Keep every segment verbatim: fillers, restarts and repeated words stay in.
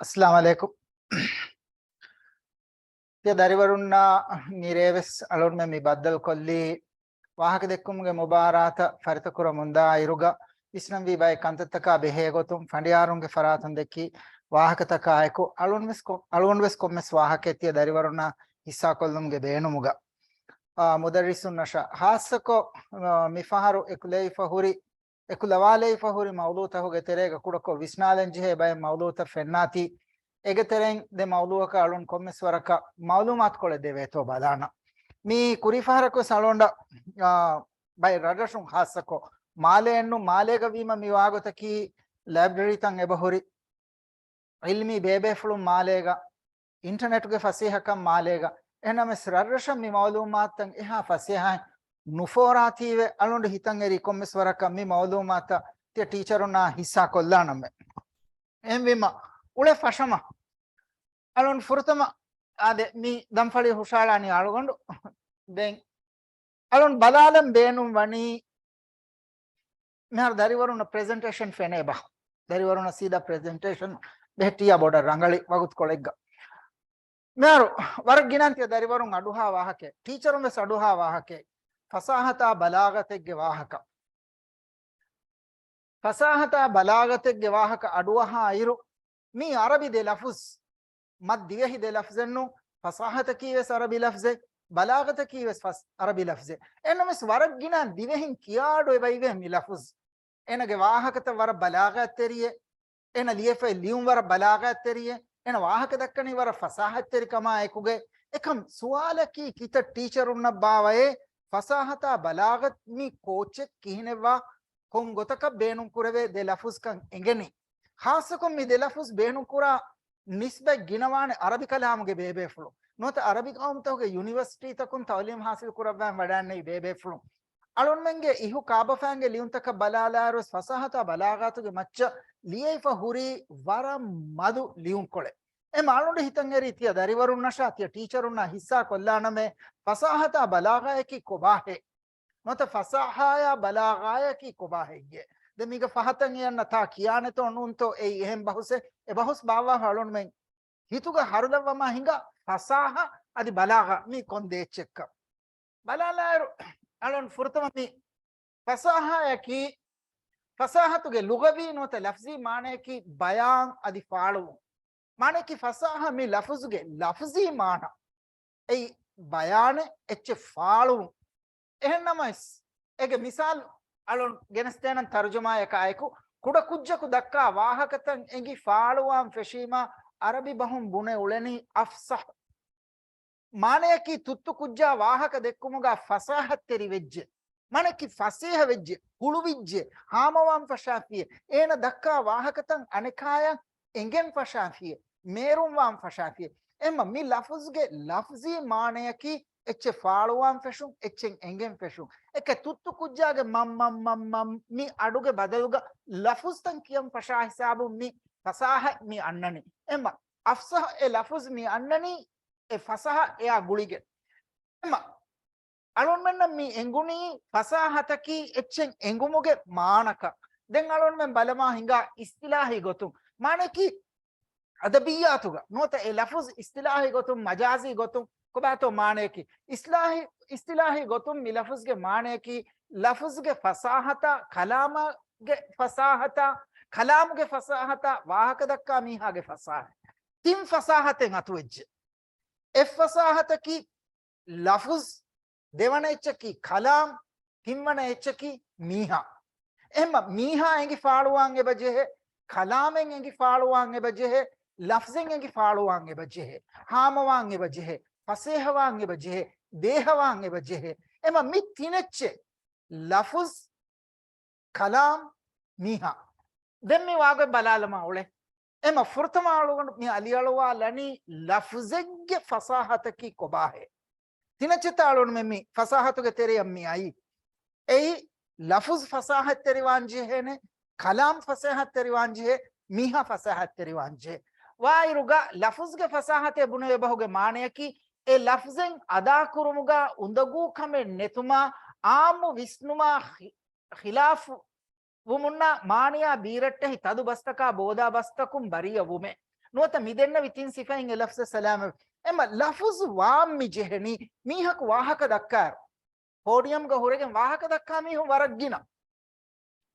އައްސަލާމު ޢަލައިކުމް. ތިޔަ ދަރިވަރުންނާ މިރޭވެސް އަޅުންމެ މި ބައްދަލުކޮށްލީ، ވާހަކަ ދެއްކުމުގެ މުބާރާތަށް ފަރިތަކުރަމުންދާ އިރުގަ ވިސްނަންވީ ބައެއް ކަންތައްތަކާ ބެހޭގޮތުން ފަނޑިޔާރުންގެ ފަރާތުން ދެއްކި ވާހަކަތަކާއެކު އަޅުންވެސް ކޮ-، އަޅުންވެސް ކޮންމެސް ވާހަކައެއް ތިޔަ ދަރިވަރުންނާ ހިއްސާކޮށްލުމުގެ ބޭނުމުގަ. އާ، މުދައްރިސުންނަށާ ހާއްސަކޮށް، އާ، މިފަހަރު އެކުލެވިފަ ހުރި އެކުލަވާލެވިފަ ހުރި މައުޟޫޢުތަކުގެ ތެރޭގަ ކުޑަކޮށް ވިސްނާލަންޖެހޭ ބައެއް މައުޟޫޢުތައް ފެންނާތީ، އޭގެ ތެރެއިން ދެ މައުޟޫޢަކަށް އަޅުން ކޮންމެސް ވަރަކަށް މައުލޫމާތުކޮޅެއް ދެވޭތޯ ބަލާނަން. މި ކުރީ ފަހަރަކުވެސް އަޅުގަނޑަށް، އާ، ބައެއް ރަށްރަށުން ހާއްސަކޮށް މާލެއެއްނު، މާލޭގަ ވީމަ މި ވާގޮތަކީ ލައިބްރަރީތައް އެބަހުރި، ޢިލްމީ ބޭބޭފުޅުން މާލޭގަ، އިންޓަރނެޓުގެ ފަސޭހަކަން މާލޭގަ. އެހެންނަމަވެސް ރަށްރަށަށް މި މައުލޫމާތުތައް އެހާ ފަސޭހައިން ނުފޯރާތީވެ، އަޅުގަނޑު ހިތަށް އެރީ ކޮންމެސް ވަރަކަށް މި މައުލޫމާތަށް ތިޔަ ޓީޗަރުންނާ ހިއްސާ ކޮށްލާނަމޭ. އެހެންވީމަ އުޅެ ފަށަމަ އަޅުން ފުރަތަމަ އާދެ، މި ދަންފަޅި ހުށައަޅާނީ އަޅުގަނޑު. ދެން އަޅުން ބަލާލަން ބޭނުން ވަނީ، މިހާރު ދަރިވަރުންނަށް ޕްރެޒެންޓޭޝަން ފެނޭ ބާ. ދަރިވަރުންނަށް ސީދާ ޕްރެޒެންޓޭޝަން ބެހެއްޓިއްޔާ ބޮޑަށް ރަނގަޅި ވަގުތުކޮޅެއްގަ. މިހާރު ވަރަށް ގިނަ ތިޔަ ދަރިވަރުން އަޑުއަހާ ވާހަކައެއް، ޓީޗަރުން ވެސް އަޑުއަހާ ވާހަކައެއް، ފަސާހަތާ ބަލާޣަތެއްގެ ވާހަކަ. ފަސާހަތާ ބަލާޣަތެއްގެ ވާހަކަ އަޑުއަހާ އިރު، މީ އަރަބި ދެ ލަފުޒް، މަ ދިވެހި ދެ ލަފްޒެއްނު، ފަސާހަތަކީ ވެސް އަރަބި ލަފްޒެއް، ބަލާޣަތަކީ ވެސް ފަސް-، އަރަބި ލަފްޒެއް. އެހެންނަމަވެސް ވަރަށް ގިނަ ދިވެހިން ކިޔާ އަޑު އެބައިވޭ މި ލަފުޒް. އޭނަގެ ވާހަކަތައް ވަރަށް ބަލާޣަތްތެރިއެއް، އޭނަ ލިޔެފައި ލިޔުން ވަރަށް ބަލާޣަތްތެރިއެއް، އޭނަ ވާހަކަ ދައްކަނީ ވަރަށް ފަސާހަތްތެރިކަމާ އެކުގައި. އެކަމް ސުވާލަކީ ކިތައް ޓީޗަރުންނަށް ބާވައޭ ފަސާހަތާ ބަލާޣަތް މި ކޯޗެއް ކިހިނެއްވާ ކޮން ގޮތަކަށް ބޭނުން ކުރެވޭ ދެ ލަފުޒްކަން އެނގެނީ؟ ޚާއްޞަކޮށް މި ދެ ލަފުޒް ބޭނުން ކުރާ ނިސްބަތް ގިނަވާނެ އަރަބި ކަލާމުގެ ބޭބޭފުޅުން. ނުވަތަ އަރަބި ޤައުމުތަކުގެ ޔުނިވަރސިޓީތަކުން ތަޢުލީމް ޙާޞިލް ކުރައްވާން ވަޑާންނެވި ބޭބޭފުޅުން. އަޅުންމެންގެ އިހު ކާބަފައިންގެ ލިޔުންތަކަށް ބަލާލާއިރުވެސް ފަސާހަތާ ބަލާޣަތުގެ މައްޗަށް ލިޔެފަ ހުރީ ވަރަށް މަދު ލިޔުންކޮޅެއް. އެ މާ އަޅުގަނޑު ހިތަށް އެރީ ތިޔަ ދަރިވަރުންނަށާ ތިޔަ ޓީޗަރުންނާ ހިއްސާ ކޮށްލާނަމޭ ފަސާހަތާ ބަލާޣާޔަކީ ކޮބާހޭ؟ ނުވަތަ ފަސާހާޔާ ބަލާޣާޔަކީ ކޮބާހެއްޔޭ؟ ދެން މީގަ ފަހަތަށް އިޔަންނަ ތާ ކިޔާނެތޯ ނޫންތޯ އެއީ އެހެން ބަހުސެއް. އެ ބަހުސް ބާއްވާފަ އަޅުންމެން ހިތުގަ ހަރުލައްވަމާ ހިނގާ ފަސާހަ އަދި ބަލާޣާ މީ ކޮން ދޭއްޗެއްކަން. ބަލާލާއިރު އަޅުން ފުރަތަމަ މި ފަސާހަޔަކީ، ފަސާހަތުގެ ލުޣަވީ ނުވަތަ ލަފްޒީ މާނަޔަކީ ބަޔާން އަދި ފާޅުވުން. މާނަޔަކީ ފަސާހަ މި ލަފުޒުގެ ލަފްޒީ މާނަ. އެއީ ބަޔާނެއް އެއްޗެއް ފާޅުވުން. އެހެންނަމަވެސް، އޭގެ މިސާލު އަޅުން ގެނެސްދޭނަން ތަރުޖަމާޔަކާއެކު، ކުޑަކުއްޖަކު ދައްކާ ވާހަކަތައް އެނގި ފާޅުވާން ފެށީމާ، އަރަބި ބަހުން ބުނެ އުޅެނީ އަފްޞަޙު. މާނަޔަކީ ތުއްތު ކުއްޖާ ވާހަކަ ދެއްކުމުގަ ފަސާހަތްތެރި ވެއްޖެ. މާނަޔަކީ ފަސޭހަ ވެއްޖެ، ހުޅުވިއްޖެ، ހާމަވާން ފަށާފިޔެ. އޭނަ ދައްކާ ވާހަކަތައް އަނެކާޔަށް އެނގެން ފަށާފިޔެ، މޭރުންވާން ފަށާފިޔެ. އެހެންމަ މި ލަފުޒްގެ ލަފްޒީ މާނަޔަކީ އެއްޗެއް ފާޅުވާން ފެށުން، އެއްޗެއް އެނގެން ފެށުން. އެކަ ތުއްތު ކުއްޖާގެ މަން މަން މަން މަން މި އަޑުގެ ބަދަލުގަ ލަފުޒްތައް ކިޔަން ފަށާ ހިސާބުން މި ފަސާހަތް މި އަންނަނީ. އެހެންމަ އަފްޞަޙު އެ ލަފުޒް މި އަންނަނީ އެ ފަސާހަ އެއާ ގުޅިގެން. އެހެންމަ އަޅުންމެންނަށް މި އެނގުނީ ފަސާހަތަކީ އެއްޗެއް އެނގުމުގެ މާނަކަށް. ދެން އަޅުންމެން ބަލަމާ ހިނގާ އިސްތިލާހީ ގޮތުން. މާނައަކީ އަދަބިއްޔާތުގަ ނުވަތަ އެ ލަފުޒް އިސްތިލާހީ ގޮތުން، މަޖާޒީ ގޮތުން ކޮބާތޯ މާނައަކީ؟ އިސްލާހީ، އިސްތިލާހީ ގޮތުން މި ލަފުޒްގެ މާނައަކީ ލަފުޒްގެ ފަސާހަތާ، ކަލާމުގެ ފަސާހަތާ، ކަލާމުގެ ފަސާހަތާ، ވާހަކަ ދައްކާ މީހާގެ ފަސާހަތް. ތިން ފަސާހަތެއް އަތުވެއްޖެ. އެއް ފަސާހަތަކީ ލަފުޒް، ދެވަނަ އެއްޗަކީ ކަލާމް، ތިންވަނަ އެއްޗަކީ މީހާ. އެހެންމަ މީހާ އެނގި ފާޅުވާން އެބަ ޖެހޭ، ކަލާމެއް އެނގި ފާޅުވާން އެބަ ޖެހޭ، ލަފްޒެއް އެނގި ފާޅުވާން އެބަ ޖެހޭ، ހާމަވާން އެބަ ޖެހޭ، ފަސޭހަވާން އެބަ ޖެހޭ، ދޭހަވާން އެބަ ޖެހޭ. އެމަ މި ތިނެއްޗެއް، ލަފުޒް، ކަލާމް، މީހާ. ދެން މި ވާގޮތް ބަލާލަމާ އުޅެ. އެމަ ފުރަތަމަ އަޅުގަނޑު މި އަލިއަޅުވާލަނީ ލަފުޒެއްގެ ފަސާހަތަކީ ކޮބާހޭ؟ ތިނައްޗެއްތަ އަޅުންމެ މި ފަސާހަތުގެ ތެރެއަށް މި އައީ. އެއީ، ލަފުޒް ފަސާހަތްތެރިވާން ޖެހޭނެ، ކަލާމް ފަސާހަތްތެރިވާން ޖެހޭ، މީހާ ފަސާހަތްތެރިވާން ޖެހޭ. ވާއިރުގަ ލަފުޒްގެ ފަސާހަތޭ ބުނެވޭ ބަހުގެ މާނަޔަކީ، އެ ލަފްޒެއް އަދާކުރުމުގަ އުނދަގޫ ކަމެއް ނެތުމާ، އާއްމު ވިސްނުމާ ޚި-، ޚިލާފު ވުމުންނާ މާނަޔާ ބީރައްޓެހި ތަދު ބަސްތަކާ ބޯދާ ބަސްތަކުން ބަރީއަށް ވުމޭ. ނުވަތަ މި ދެންނެވި ތިން ސިފައިން އެ ލަފްޒަށް ސަލާމަތް. އެމަ ލަފުޒު ވާން މި ޖެހެނީ މީހަކު ވާހަކަ ދައްކާއިރު. ޕޯޑިއަމްގަ ހުރެގެން ވާހަކަ ދައްކާ މީހުން ވަރަށް ގިނަ.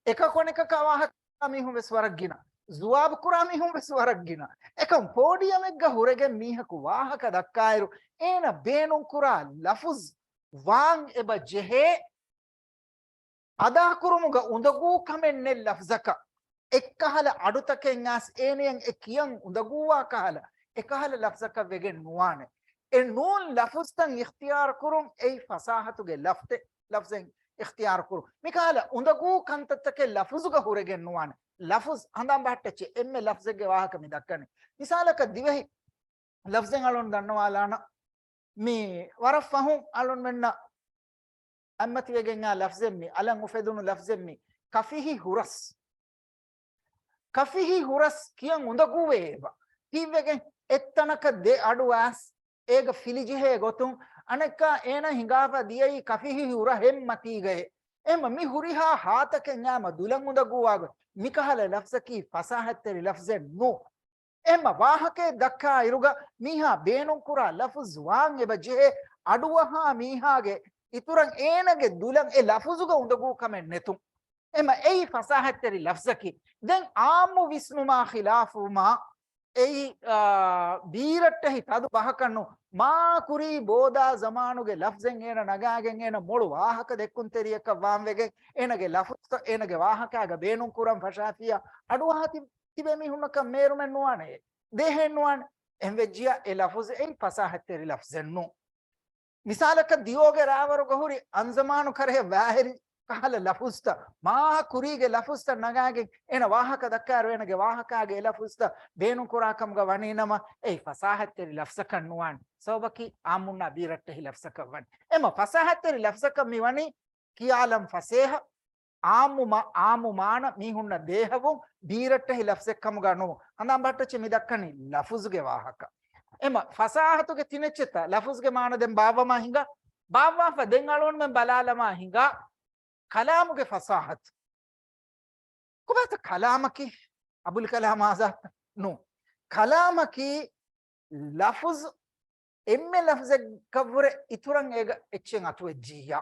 އެކަކު އަނެކަކާ ވާހަކަ މީހުން ވެސް ވަރަށް ގިނަ. ޒުވާބު ކުރާ މީހުން ވެސް ވަރަށް ގިނަ. އެކަމް ޕޯޑިއަމެއްގަ ހުރެގެން މީހަކު ވާހަކަ ދައްކާއިރު، އޭނަ ބޭނުންކުރާ ލަފުޒް ވާން އެބަ ޖެހޭ، އަދާކުރުމުގަ އުނދަގޫ ކަމެއް ނެތް ލަފްޒަކަށް. އެއްކަހަލަ އަޑުތަކެއް އައިސް އޭނަޔަށް އެ ކިޔަން އުނދަގޫވާ ކަހަލަ، އެކަހަލަ ލަފްޒަކަށް ވެގެން ނުވާނެ. އެ ނޫން ލަފުޒްތައް އިޚްތިޔާރު ކުރުން އެއީ ފަސާހަތުގެ ލަފްތެ-، ލަފްޒެއް އިޚްތިޔާރު ކުރުން. މިކަހަލަ އުނދަގޫ ކަންތައްތަކެއް ލަފުޒުގަ ހުރެގެން ނުވާނެ. ލަފުޒް ހަނދާން ބަހައްޓައްޗެ އެންމެ ލަފްޒެއްގެ ވާހަކަ މި ދައްކަނީ. މިސާލަކަށް ދިވެހި ލަފްޒެއް އަޅުން ދަންނަވާލާނަ. މި ވަރަށް ފަހުން އަޅުންމެންނަށް އަތްމަތިވެގެން އާ ލަފްޒެއް މި، އަލަށް އުފެދުނު ލަފްޒެއް މި، ކަފިހި ހުރަސް. ކަފިހި ހުރަސް ކިޔަން އުނދަގޫވޭ އެބަ. ކީއްވެގެން އެއްތަނަކަށް ދެ އަޑު އައިސް އޭގަ ފިލިޖެހޭ ގޮތުން އަނެއްކާ އޭނަ ހިނގާފަ ދިޔައީ ކަފިހި ހުރަހެއް މަތީގައޭ. އެހެންމަ މި ހުރިހާ ހާތަކެއް އާމަ ދުލަށް އުނދަގޫވާގޮތް މިކަހަލަ ލަފްޒަކީ ފަސާހަތްތެރި ލަފްޒެއް ނޫ. އެހެންމަ ވާހަކައެއް ދައްކާ އިރުގަ މީހާ ބޭނުންކުރާ ލަފުޒް ވާން އެބަ ޖެހޭ އަޑުއަހާ މީހާގެ އިތުރަށް އޭނަގެ ދުލަށް އެ ލަފުޒުގަ އުނދަގޫ ކަމެއް ނެތުން. އެމަ އެއީ ފަސާހަތްތެރި ލަފްޒަކީ. ދެން އާއްމު ވިސްނުމާ ޚިލާފުވުމާ އެއީ، އާ، ބީރައްޓެހި ތަދު ބަހަކަށް ނޫން. މާ ކުރީ ބޯދާ ޒަމާނުގެ ލަފްޒެއް އޭނަ ނަގާގެން އޭނަ މޮޅު ވާހަކަ ދެއްކުންތެރިއަކަށް ވާން ވެގެން އޭނަގެ ލަފުޒްތައް އޭނަގެ ވާހަކާގަ ބޭނުން ކުރަން ފަށާފިއްޔާ އަޑުއަހާ ތި-، ތިބޭ މީހުންނަކަށް މޭރުމެއް ނުވާނެ. ދޭހެއް ނުވާނެ. އެހެން ވެއްޖިއްޔާ އެ ލަފުޒު އެއީ ފަސާހަތްތެރި ލަފްޒެއް ނޫން. މިސާލަކަށް ދިޔޯގެ ރާވަރުގަ ހުރި އަންޒަމާނު ކަރަހެއް ވާހެރި ކަހަލަ ލަފުޒްތައް، މާ ކުރީގެ ލަފުޒްތައް ނަގާގެން އޭނަ ވާހަކަ ދައްކާއިރު އޭނަގެ ވާހަކާގެ އެ ލަފުޒްތައް ބޭނުންކުރާ ކަމުގަ ވަނީ ނަމަ، އެއީ ފަސާހަތްތެރި ލަފްޒަކަށް ނުވާނެ. ސަބަބަކީ އާއްމުންނާ ބީރައްޓެހި ލަފްޒަކަށް ވަނީ. އެމަ ފަސާހަތްތެރި ލަފްޒަކަށް މި ވަނީ ކިޔާލަން ފަސޭހަ، އާއްމު މާ-، އާއްމު މާނަ މީހުންނަށް ދޭހަވުން ބީރައްޓެހި ލަފްޒެއް ކަމުގަ ނޫން. ހަނދާން ބަހައްޓައްޗެ މި ދައްކަނީ ލަފުޒުގެ ވާހަކަ. އެމަ ފަސާހަތުގެ ތިނެއްޗެއްތަ ލަފުޒުގެ މާނަ ދެން ބާއްވަމާ ހިނގާ، ބާއްވާފަ ދެން އަޅުގަނޑުމެން ބަލާލަމާ ހިނގާ ކަލާމުގެ ފަސާހަތު. ކޮބާތަ ކަލާމަކީ؟ އަބުލް ކަލާމް އާޒާދް ނޫން. ކަލާމަކީ ލަފުޒު އެންމެ ލަފްޒެއްގަވުރެ އިތުރަށް އޭގަ އެއްޗެއް އަތުވެއްޖިއްޔާ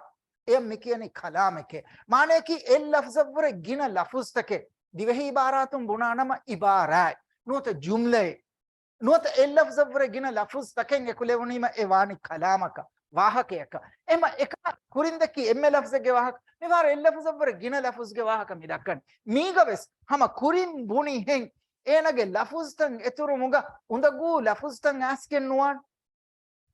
އެޔަށް މި ކިޔަނީ ކަލާމެކޭ. މާނަޔަކީ އެއް ލަފްޒަށްވުރެ ގިނަ ލަފުޒްތަކެއް ދިވެހި އިބާރާތުން ބުނާނަމަ އިބާރާތް ނުވަތަ ޖުމްލައެއް ނުވަތަ އެއް ލަފްޒަށްވުރެ ގިނަ ލަފުޒްތަކެއް އެކުލެވުނީމަ އެ ވާނީ ކަލާމަކަށް، ވާހަކަޔަކަށް. އެމަ އެކަ ކުރިން ދެއްކި އެންމެ ލަފްޒެއްގެ ވާހަކަ. މިވާރު އެއް ލަފްޒަށްވުރެ ގިނަ ލަފުޒްގެ ވާހަކަ މި ދައްކަނީ. މީގަވެސް ހަމަ ކުރިން ބުނިހެން އޭނަގެ ލަފުޒްތައް އެތުރުމުގަ އުނދަގޫ ލަފުޒްތައް އައިސްގެން ނުވާން.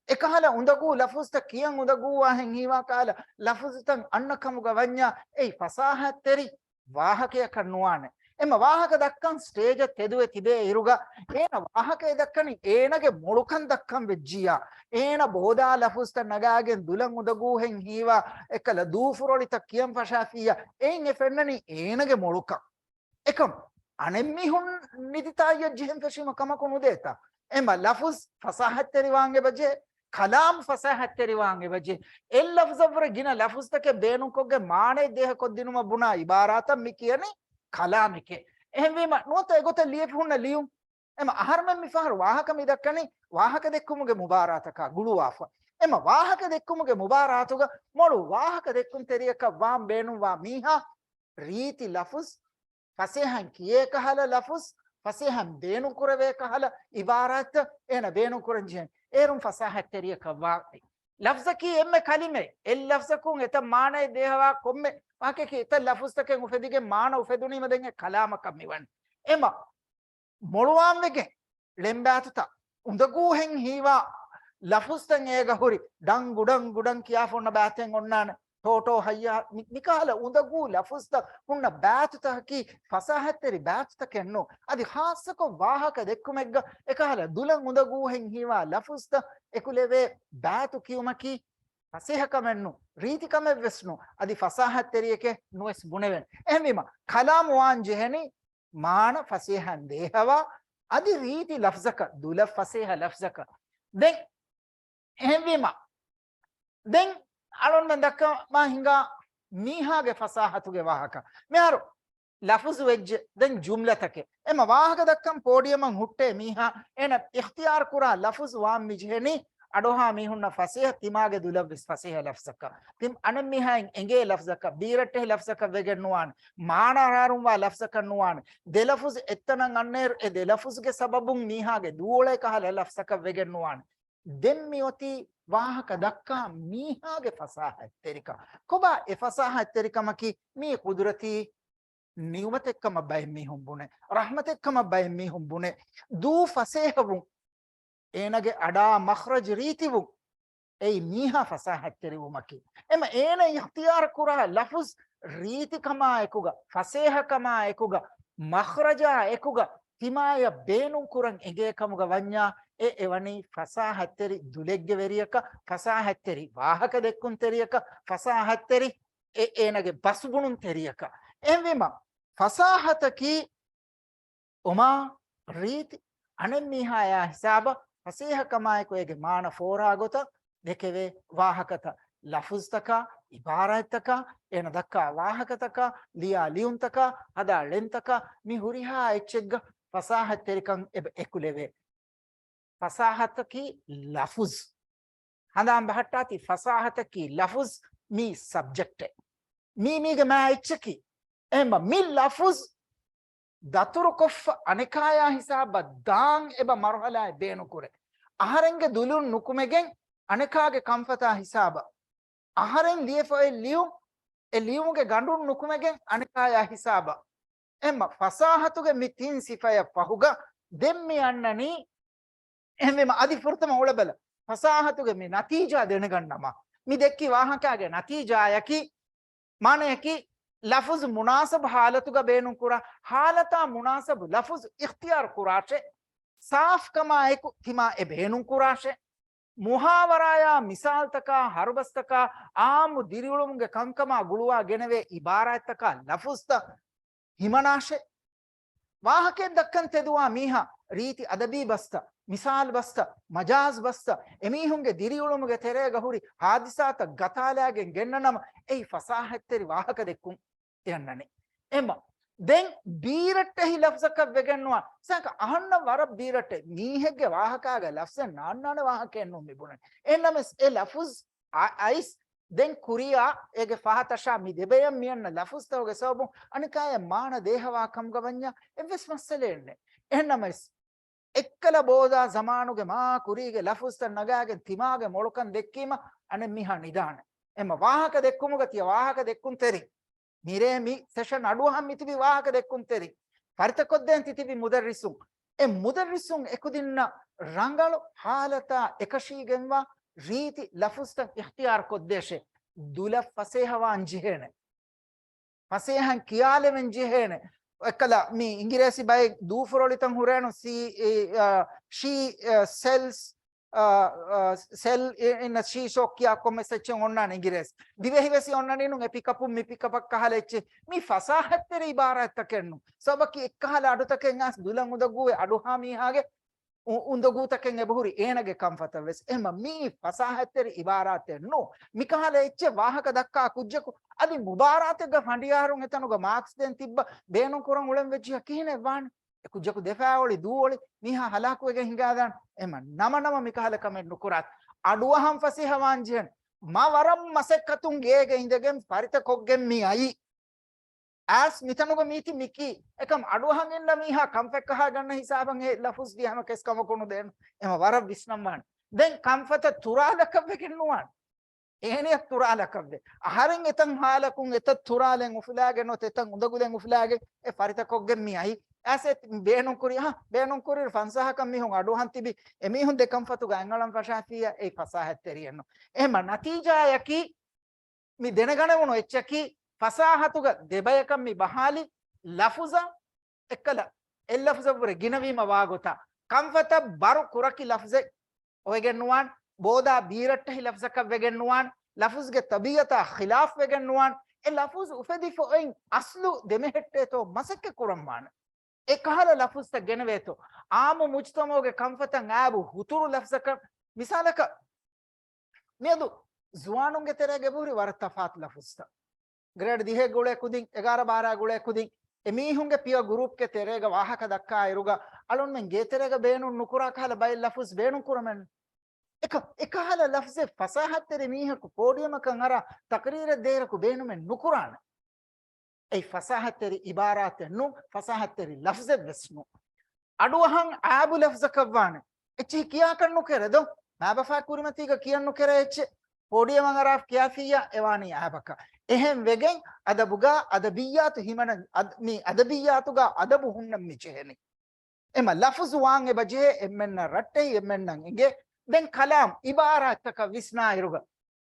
އެކަހަލަ އުނދަގޫ ލަފުޒްތައް ކިޔަން އުނދަގޫވާހެން ހީވާ ކަހަލަ ލަފުޒުތައް އަންނަ ކަމުގަ ވަންޏާ އެއީ ފަސާހަތްތެރި ވާހަކަޔަކަށް ނުވާނެ. އެމަ ވާހަކަ ދައްކަން ސްޓޭޖަށް ތެދުވެ ތިބޭ އިރުގަ އޭނަ ވާހަކައެއް ދައްކަނީ އޭނަގެ މޮޅުކަން ދައްކަން ވެއްޖިއްޔާ އޭނަ ބޯދާ ލަފުޒްތައް ނަގާގެން ދުލަށް އުނދަގޫހެން ހީވާ އެއްކަލަ ދޫފުރޮޅިތައް ކިޔަން ފަށާފިއްޔާ އެއިން އެ ފެންނަނީ އޭނަގެ މޮޅުކަން. އެކަމް އަނެއްމީހުން ނިދިތާއްޔަށް ޖެހެން ފެށީމަ ކަމަކު ނުދޭތަ؟ އެމަ ލަފުޒް ފަސާހަތްތެރިވާން އެބަޖެ، ކަލާމް ފަސާހަތްތެރިވާން އެބަޖެ. އެއް ލަފްޒަށްވުރެ ގިނަ ލަފުޒްތަކެއް ބޭނުންކޮށްގެން މާނައެއް ދޭހަކޮށްދިނުމަށް ބުނާ އިބާރާތަށް މި ކިޔަނީ ކަލާމެކޭ. އެހެންވީމަ ނުވަތަ އެގޮތަށް ލިޔެފި ހުންނަ ލިޔުން. އެމަ އަހަރުމެން މިފަހަރު ވާހަކަ މި ދައްކަނީ ވާހަކަ ދެއްކުމުގެ މުބާރާތަކާ ގުޅުވާފަ. އެމަ ވާހަކަ ދެއްކުމުގެ މުބާރާތުގަ މޮޅު ވާހަކަ ދެއްކުންތެރިޔަކަށް ވާން ބޭނުންވާ މީހާ ރީތި ލަފުޒް، ފަސޭހައިން ކިޔޭ ކަހަލަ ލަފުޒް، ފަސޭހައިން ބޭނުންކުރެވޭ ކަހަލަ އިބާރާތްތައް އޭނަ ބޭނުންކުރަން ޖެހެން. އޭރުން ފަސާހަތްތެރިޔަކަށް ވާނެ. ލަފްޒަކީ އެންމެ ކަލިމައެއް. އެއް ލަފްޒަކުން އެތައް މާނައެއް ދޭހަވާ ކޮންމެ ވާހަކައަކީ އެތައް ލަފުޒްތަކެއް އުފެދިގެން މާނަ އުފެދުނީމަ ދެން އެ ކަލާމަކަށް މިވަނީ. އެމަ މޮޅުވާންވެގެން ޅެންބާތުތައް އުނދަގޫހެން ހީވާ ލަފުޒްތައް އޭގަ ހުރި ޑަން ގުޑަން ގުޑަން ކިޔާފަ ހުންނަ ބާތެއް އޮންނާނެ. ޓޯޓޯ ހައްޔާ މި-، މިކަހަލަ އުނދަގޫ ލަފުޒްތައް ހުންނަ ބާތުތަކަކީ ފަސާހަތްތެރި ބާތުތަކެއް ނޫން. އަދި ޚާއްޞަކޮށް ވާހަކަ ދެއްކުމެއްގަ އެކަހަލަ ދުލަށް އުނދަގޫހެން ހީވާ ލަފުޒްތައް އެކުލެވޭ ބާތު ކިޔުމަކީ ފަސޭހަކަމެއް ނޫން، ރީތިކަމެއް ވެސް ނޫން، އަދި ފަސާހަތްތެރިއެކޭ ނުވެސް ބުނެވެން. އެހެންވީމަ ކަލާމު ވާން ޖެހެނީ މާނަ ފަސޭހައިން ދޭހަވާ އަދި ރީތި ލަފްޒަކަށް، ދުލަށް ފަސޭހަ ލަފްޒަކަށް. ދެން އެހެންވީމަ، ދެން އަޅުންމެން ދައްކަމާ ހިނގާ މީހާގެ ފަސާހަތުގެ ވާހަކަ. މިހާރު ލަފުޒު ވެއްޖެ، ދެން ޖުމްލަތަކެއް. އެމަ ވާހަކަ ދައްކަން ޕޯޑިއަމަށް ހުއްޓޭ މީހާ، އޭނަ އިޚްތިޔާރު ކުރާ ލަފުޒު ވާން މި ޖެހެނީ، އަޑުއަހާ މީހުންނަށް ފަސޭހަ ތިމާގެ ދުލަށްވެސް ފަސޭހަ ލަފްޒަކަށް، ތި އަނެއް މީހާއިން އެނގޭ ލަފްޒަކަށް، ބީރައްޓެހި ލަފްޒަކަށް ވެގެން ނުވާނެ، މާނަ އަރާރުންވާ ލަފްޒަކަށް ނުވާނެ. ދެ ލަފުޒު އެއްތަނަށް އަންނައިރު، އެ ދެ ލަފުޒުގެ ސަބަބުން މީހާގެ ދޫއޮޅޭ ކަހަލަ ލަފްޒަކަށް ވެގެން ނުވާނެ. ދެން މި އޮތީ ވާހަކަ ދައްކާ މީހާގެ ފަސާހަތްތެރިކަން. ކޮބާ އެ ފަސާހަތްތެރިކަމަކީ؟ މީ ޤުދުރަތީ ނިޢުމަތެއްކަމަށް ބައެއް މީހުން ބުނޭ، ރަޙްމަތެއްކަމަށް ބައެއް މީހުން ބުނޭ، ދޫ ފަސޭހަވުން، އޭނަގެ އަޑާ މަޚްރަޖް ރީތިވުން، އެއީ މީހާ ފަސާހަތްތެރިވުމަކީ. އެމަ އޭނަ އިޚްތިޔާރު ކުރާ ލަފުޒް ރީތިކަމާ އެކުގަ، ފަސޭހަކަމާ އެކުގަ، މަޚްރަޖާ އެކުގަ ތިމާޔަށް ބޭނުން ކުރަން އެނގޭ ކަމުގަ ވަންޏާ، އެ އެވަނީ ފަސާހަތްތެރި ދުލެއްގެ ވެރިޔަކަށް، ފަސާހަތްތެރި ވާހަކަ ދެއްކުން ތެރިޔަކަށް، ފަސާހަތްތެރި އެ އޭނަގެ ބަސްބުނުން ތެރިޔަކަށް. އެހެންވީމަ، ފަސާހަތަކީ އޮމާ ރީތި އަނެއް މީހާޔާ ހިސާބަށް ފަސޭހަކަމާއެކު އޭގެ މާނަ ފޯރާ ގޮތަށް ދެކެވޭ ވާހަކަތައް، ލަފުޒްތަކާ، އިބާރާތްތަކާ، އޭނަ ދައްކާ ވާހަކަތަކާ، ލިޔާ ލިޔުންތަކާ، ހަދާ ޅެންތަކާ، މި ހުރިހާ އެއްޗެއްގަ ފަސާހަތްތެރިކަން އެބަ އެކުލެވޭ. ފަސާހަތަކީ ލަފުޒް. ހަނދާން ބަހައްޓާތި، ފަސާހަތަކީ ލަފުޒް މީ ސަބްޖެކްޓެއް. މީ މީގެ މާ އެއްޗަކީ. އެހެންމަ މި ލަފުޒް ދަތުރުކޮށްފަ އަނެކާޔާ ހިސާބަށް ދާން އެބަ މަރުހަލާއެއް ބޭނުންކުރޭ. އަހަރެންގެ ދުލުން ނުކުމެގެން އަނެކާގެ ކަންފަތާ ހިސާބަށް، އަހަރެން ލިޔެފަ އޮތް ލިޔުން، އެ ލިޔުމުގެ ގަނޑުން ނުކުމެގެން އަނެކާޔާ ހިސާބަށް. އެހެންމަ ފަސާހަތުގެ މި ތިން ސިފަޔަށް ފަހުގަ ދެން މި އަންނަނީ، އެހެންވީމަ އަދި ފުރަތަމަ އުޅެބަލަ، ފަސާހަތުގެ މި ނަތީޖާ ދެނެގަންނަމާ، މި ދެއްކި ވާހަކާގެ ނަތީޖާޔަކީ، މާނަޔަކީ، ލަފުޒު މުނާސަބު ހާލަތުގަ ބޭނުންކުރާ، ހާލަތާ މުނާސަބު ލަފުޒު އިޚްތިޔާރު ކުރާށޭ، ސާފްކަމާއެކު ތިމާ އެ ބޭނުންކުރާށޭ، މުހާވަރާޔާ މިސާލްތަކާ، ހަރުބަސްތަކާ، އާއްމު ދިރިއުޅުމުގެ ކަންކަމާ ގުޅުވާ ގެނެވޭ އިބާރާތްތަކާ، ލަފުޒްތައް ހިމަނާށޭ. ވާހަކައެއް ދައްކަން ތެދުވާ މީހާ ރީތި އަދަބީ ބަސްތައް، މިސާލު ބަސްތައް، މަޖާޒް ބަސްތައް، އެމީހުންގެ ދިރިއުޅުމުގެ ތެރޭގަ ހުރި ހާދިސާތައް ގަތާލާގެން ގެންނަނަމަ، އެއީ ފަސާހަތްތެރި ވާހަކަ ދެއްކުން އެ އަންނަނީ. އެމަ، ދެން ބީރައްޓެހި ލަފްޒަކަށް ވެގެންނުވާ، ސައިކަ އަހަންނަށް ވަރަށް ބީރައްޓެ މީހެއްގެ ވާހަކާގެ ލަފްޒެއް ނާންނާނެ ވާހަކައެއް ނޫން މި ބުނަނީ. އެހެންނަމަވެސް އެ ލަފުޒް އަ-، އައިސް ދެން ކުރިއާ އޭގެ ފަހަތަށާ މި ދެބަޔަށް މިއަންނަ ލަފުޒްތަކުގެ ސަބަބުން އަނެކާޔަށް މާނަ ދޭހަވާ ކަމުގަ ވަންޏާ އެއްވެސް މައްސަލައެއް ނެތް. އެހެންނަމަވެސް، އެއްކަލަ ބޯދާ ޒަމާނުގެ މާ ކުރީގެ ލަފުޒްތައް ނަގާގެން ތިމާގެ މޮޅުކަން ދެއްކީމަ އަނެއް މީހާ ނިދާނެ. އެމަ ވާހަކަ ދެއްކުމުގަ ތިޔަ ވާހަކަ ދެއްކުންތެރިން. މިރޭ މި ސެޝަން އަޑުއަހަން މިތިބި ވާހަކަ ދެއްކުންތެރިން. ފަރިތަކޮށްދޭން ތިތިބި މުދައްރިސުން. އެ މުދައްރިސުން އެކުދިންނަށް ރަނގަޅު ހާލަތާ އެކަށީގެންވާ ރީތި ލަފުޒްތައް އިޚްތިޔާރު ކޮށްދޭށޭ. ދުލަށް ފަސޭހަވާން ޖެހޭނެ. ފަސޭހަން ކިޔާލެވެން ޖެހޭނެ. އެއްކަލަ މި އިނގިރޭސި ބައެއް ދޫފުރޮޅިތައް ހުރޭނު، ސީ، އެ، އ، ޝީ، އ، ސެލްސް، އ، އ، ސެލް އި-، އިން ޝީ ޝޮޕް ކިޔާ ކޮންމެސް އެއްޗެއް އޮންނާނެ އިނގިރޭސި. ދިވެހި ވެސް އޮންނަނީނު އެ ޕިކަޕުން މި ޕިކަޕަށް ކަހަލަ އެއްޗެއް. މި ފަސާހަތްތެރި އިބާރާތްތަކެއްނު. ސަބަކީ އެއްކަހަލަ އަޑުތަކެއް އައިސް ދުލަށް އުނދަގޫވެ އަޑުހާ މީހާގެ އު-، އުނދަގޫތަކެއް އެބަހުރި އޭނަގެ ކަންފަތަށް ވެސް. އެހެންމަ މީ ފަސާހަތްތެރި އިބާރާތެއް ނޫ. މިކަހަލަ އެއްޗެއް ވާހަކަ ދައްކާ ކުއްޖަކު އަދި މުބާރާތެއްގަ ފަނޑިޔާރުން އެތަނުގަ މާކްސް ދޭން ތިއްބަ ބޭނުން ކުރަން އުޅެން ވެއްޖިޔާ ކިހިނެއް ވާނެ؟ އެ ކުއްޖަކު ދެފައި އޮޅި ދޫ އޮޅި މީހާ ހަލާކުވެގެން ހިނގާދާނެ. އެހެންމަ ނަމަ ނަމަ މިކަހަލަ ކަމެއް ނުކުރާތި. އަޑުއަހަން ފަސޭހަވާން ޖެހެން. މަ ވަރަށް މަސައްކަތުން ގޭގަ އިނދެގެން ފަރިތަކޮށްގެން މި އައީ. އައިސް މިތަނުގަ މީތި މިކީ. އެކަމް އަޑުއަހަން އިންނަ މީހާ ކަންފަތް ކަހާ ގަންނަ ހިސާބަށް އެ ލަފުޒް ދިޔަ ހަމަ ކެސް ކަމަކު ނުދޭނު. އެމަ ވަރަށް ވިސްނަންވާނެ. ދެން ކަންފަތަށް ތުރާލަކަށް ވެގެން ނުވާނެ. އޭނިއަށް ތުރާލަކަށް ވޭ. އަހަރެން އެތަން ހާލަކުން އެތައް ތުރާލެއް އުފުލާގެން ނުވަތަ އެތަން އުނދަގުލެއް އުފުލާގެން އެ ފަރިތަކޮށްގެން މި އައީ. އައިސް އެ ބޭނުން ކުރި، އަހަ، ބޭނުން ކުރި ފަންސާހަކަށް މީހުން އަޑުއަހަން ތިބި އެމީހުން ދެ ކަންފަތުގަ އަތްއަޅަން ފަށާފިއްޔާ އެއީ ފަސާހަތްތެރިއެއްނު. އެހެންމަ ނަތީޖާޔަކީ މި ދެނެގަނެވުނު އެއްޗަކީ، ފަސާހަތުގަ ދެބަޔަކަށް މި ބަހާލި ލަފުޒަށް އެއްކަލަ އެއްލަފުޒަށްވުރެ ގިނަވީމަ ވާގޮތަށް، ކަންފަތަށް ބަރު ކުރަކި ލަފުޒެއް އޮވެގެން ނުވާން، ބޯދާ ބީރައްޓެހި ލަފުޒަކަށް ވެގެން ނުވާން، ލަފުޒްގެ ތަބީއަތާ ޚިލާފް ވެގެން ނުވާން، އެ ލަފުޒް އުފެދިފަ އޮތް އަސްލު ދެމެހެއްޓޭތޯ މަސައްކަތް ކުރަން ވާނެ. އެ ކަހަލަ ލަފުޒްތައް ގެނެވޭތޯ، އާއްމު މުޖުތަމަޢުގެ ކަންފަތަށް އާބު ހުތުރު ލަފްޒަކަށް، މިސާލަކަށް، މިއަދު ޒުވާނުންގެ ތެރޭގަ އެބަހުރި ވަރަށް ތަފާތު ލަފުޒްތައް. ގްރޭޑް ދިހައެއް ގުޅޭ ކުދިން، އެގާރަ ބާރަ ގުޅޭ ކުދިން، އެމީހުންގެ ޕިއަ ގުރޫޕްގެ ތެރޭގަ ވާހަކަ ދައްކާއިރުގަ އަޅުންމެން ގޭތެރޭގަ ބޭނުން ނުކުރާ ކަހަލަ ބައެއް ލަފުޒް ބޭނުން ކުރަމެއް. އެކަ-، އެކަހަލަ ލަފްޒެއް ފަސާހަތްތެރި މީހަކު ޕޯޑިއަމަކަށް އަރާ ތަޤްރީރެއް ދޭއިރަކު ބޭނުމެއް ނުކުރާނެ. އެއީ ފަސާހަތްތެރި އިބާރާތެއް ނޫން، ފަސާހަތްތެރި ލަފްޒެއް ވެސް ނޫން. އަޑުއަހަން އާބު ލަފްޒަކަށް ވާނެ. އެއްޗެހި ކިޔާކަށް ނުކެރޭ ދޯ. މާބަފާ ކުރިމަތީގަ ކިޔަން ނުކެރޭ އެއްޗެއް. ޕޯޑިއަމަށް އަރާ ކިޔާފިއްޔާ އެވާނީ އާބަކަށް. އެހެން ވެގެން އަދަބުގަ އަދަބިއްޔާތު ހިމަނަން، އަދް-، މި އަދަބިއްޔާތުގަ އަދަބު ހުންނަން މި ޖެހެނީ. އެމަ ލަފުޒު ވާން އެބަ ޖެހޭ އެންމެންނަށް ރައްޓެހި އެންމެންނަށް އިނގޭ. ދެން ކަލާމް އިބާރާތްތަކަށް ވިސްނާއިރުގަ،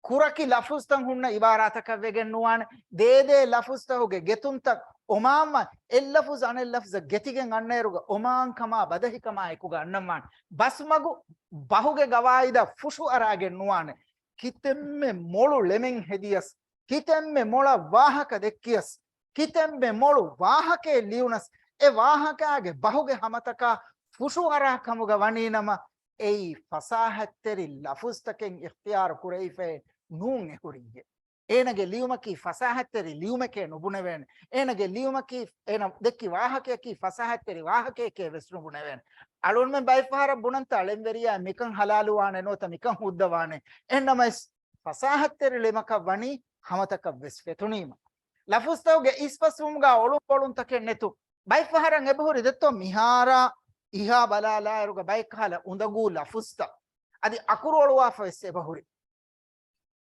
ކުރަކި ލަފުޒްތައް ހުންނަ އިބާރާތަކަށް ވެގެން ނުވާނެ. ދޭދޭ ލަފުޒްތަކުގެ ގެތުންތައް އޮމާންވާ އެއްލަފުޒް އަނެއްލަފުޒަށް ގެތިގެން އަންނައިރުގަ އޮމާންކަމާ ބަދަހިކަމާ އެކުގަ އަންނަންވާނެ. ބަސްމަގު ބަހުގެ ގަވާއިދަށް ފުށު އަރާގެން ނުވާނެ. ކިތަންމެ މޮޅު ޅެމެއް ހެދިޔަސް، ކިތަންމެ މޮޅަށް ވާހަކަ ދެއްކިޔަސް، ކިތަންމެ މޮޅު ވާހަކައެއް ލިޔުނަސް، އެ ވާހަކާގެ ބަހުގެ ހަމަތަކާ ފުށު އަރާ ކަމުގަ ވަނީނަމަ، އެއީ ފަސާހަތްތެރި ލަފުޒްތަކެއް އިޚްތިޔާރު ކުރެވިފައެއް ނޫން އެ ހުރިއްޔެ. އޭނަގެ ލިޔުމަކީ ފަސާހަތްތެރި ލިޔުމެކޭ ނުބުނެވޭނެ. އޭނަގެ ލިޔުމަކީ އޭނަ ދެއްކި ވާހަކަޔަކީ ފަސާހަތްތެރި ވާހަކަޔެކޭ ވެސް ނުބުނެވޭނެ. އަޅުންމެން ބައެއްފަހަރަށް ބުނަންތަ އަޅެންވެރިޔާ މިކަން ހަލާލުވާނެ ނުވަތަ މިކަން ހުއްދަވާނެ. އެހެންނަމަވެސް ފަސާހަތްތެރި ޅެމަކަށް ވަނީ ހަމަތަކަށް ވެސް ފެތުނީމަ. ލަފުޒްތަކުގެ އިސްފަސްވުމުގަ އޮޅުން ބޮޅުންތަކެއް ނެތު. ބައެއްފަހަރަށް އެބަހުރި ދެއްތޯ މިހާރާ އިހާ ބަލާލާއިރުގަ ބައެއްކަހަލަ އުނދަގޫ ލަފުޒްތައް އަދި އަކުރު އޮޅުވާފަ ވެސް އެބަހުރި.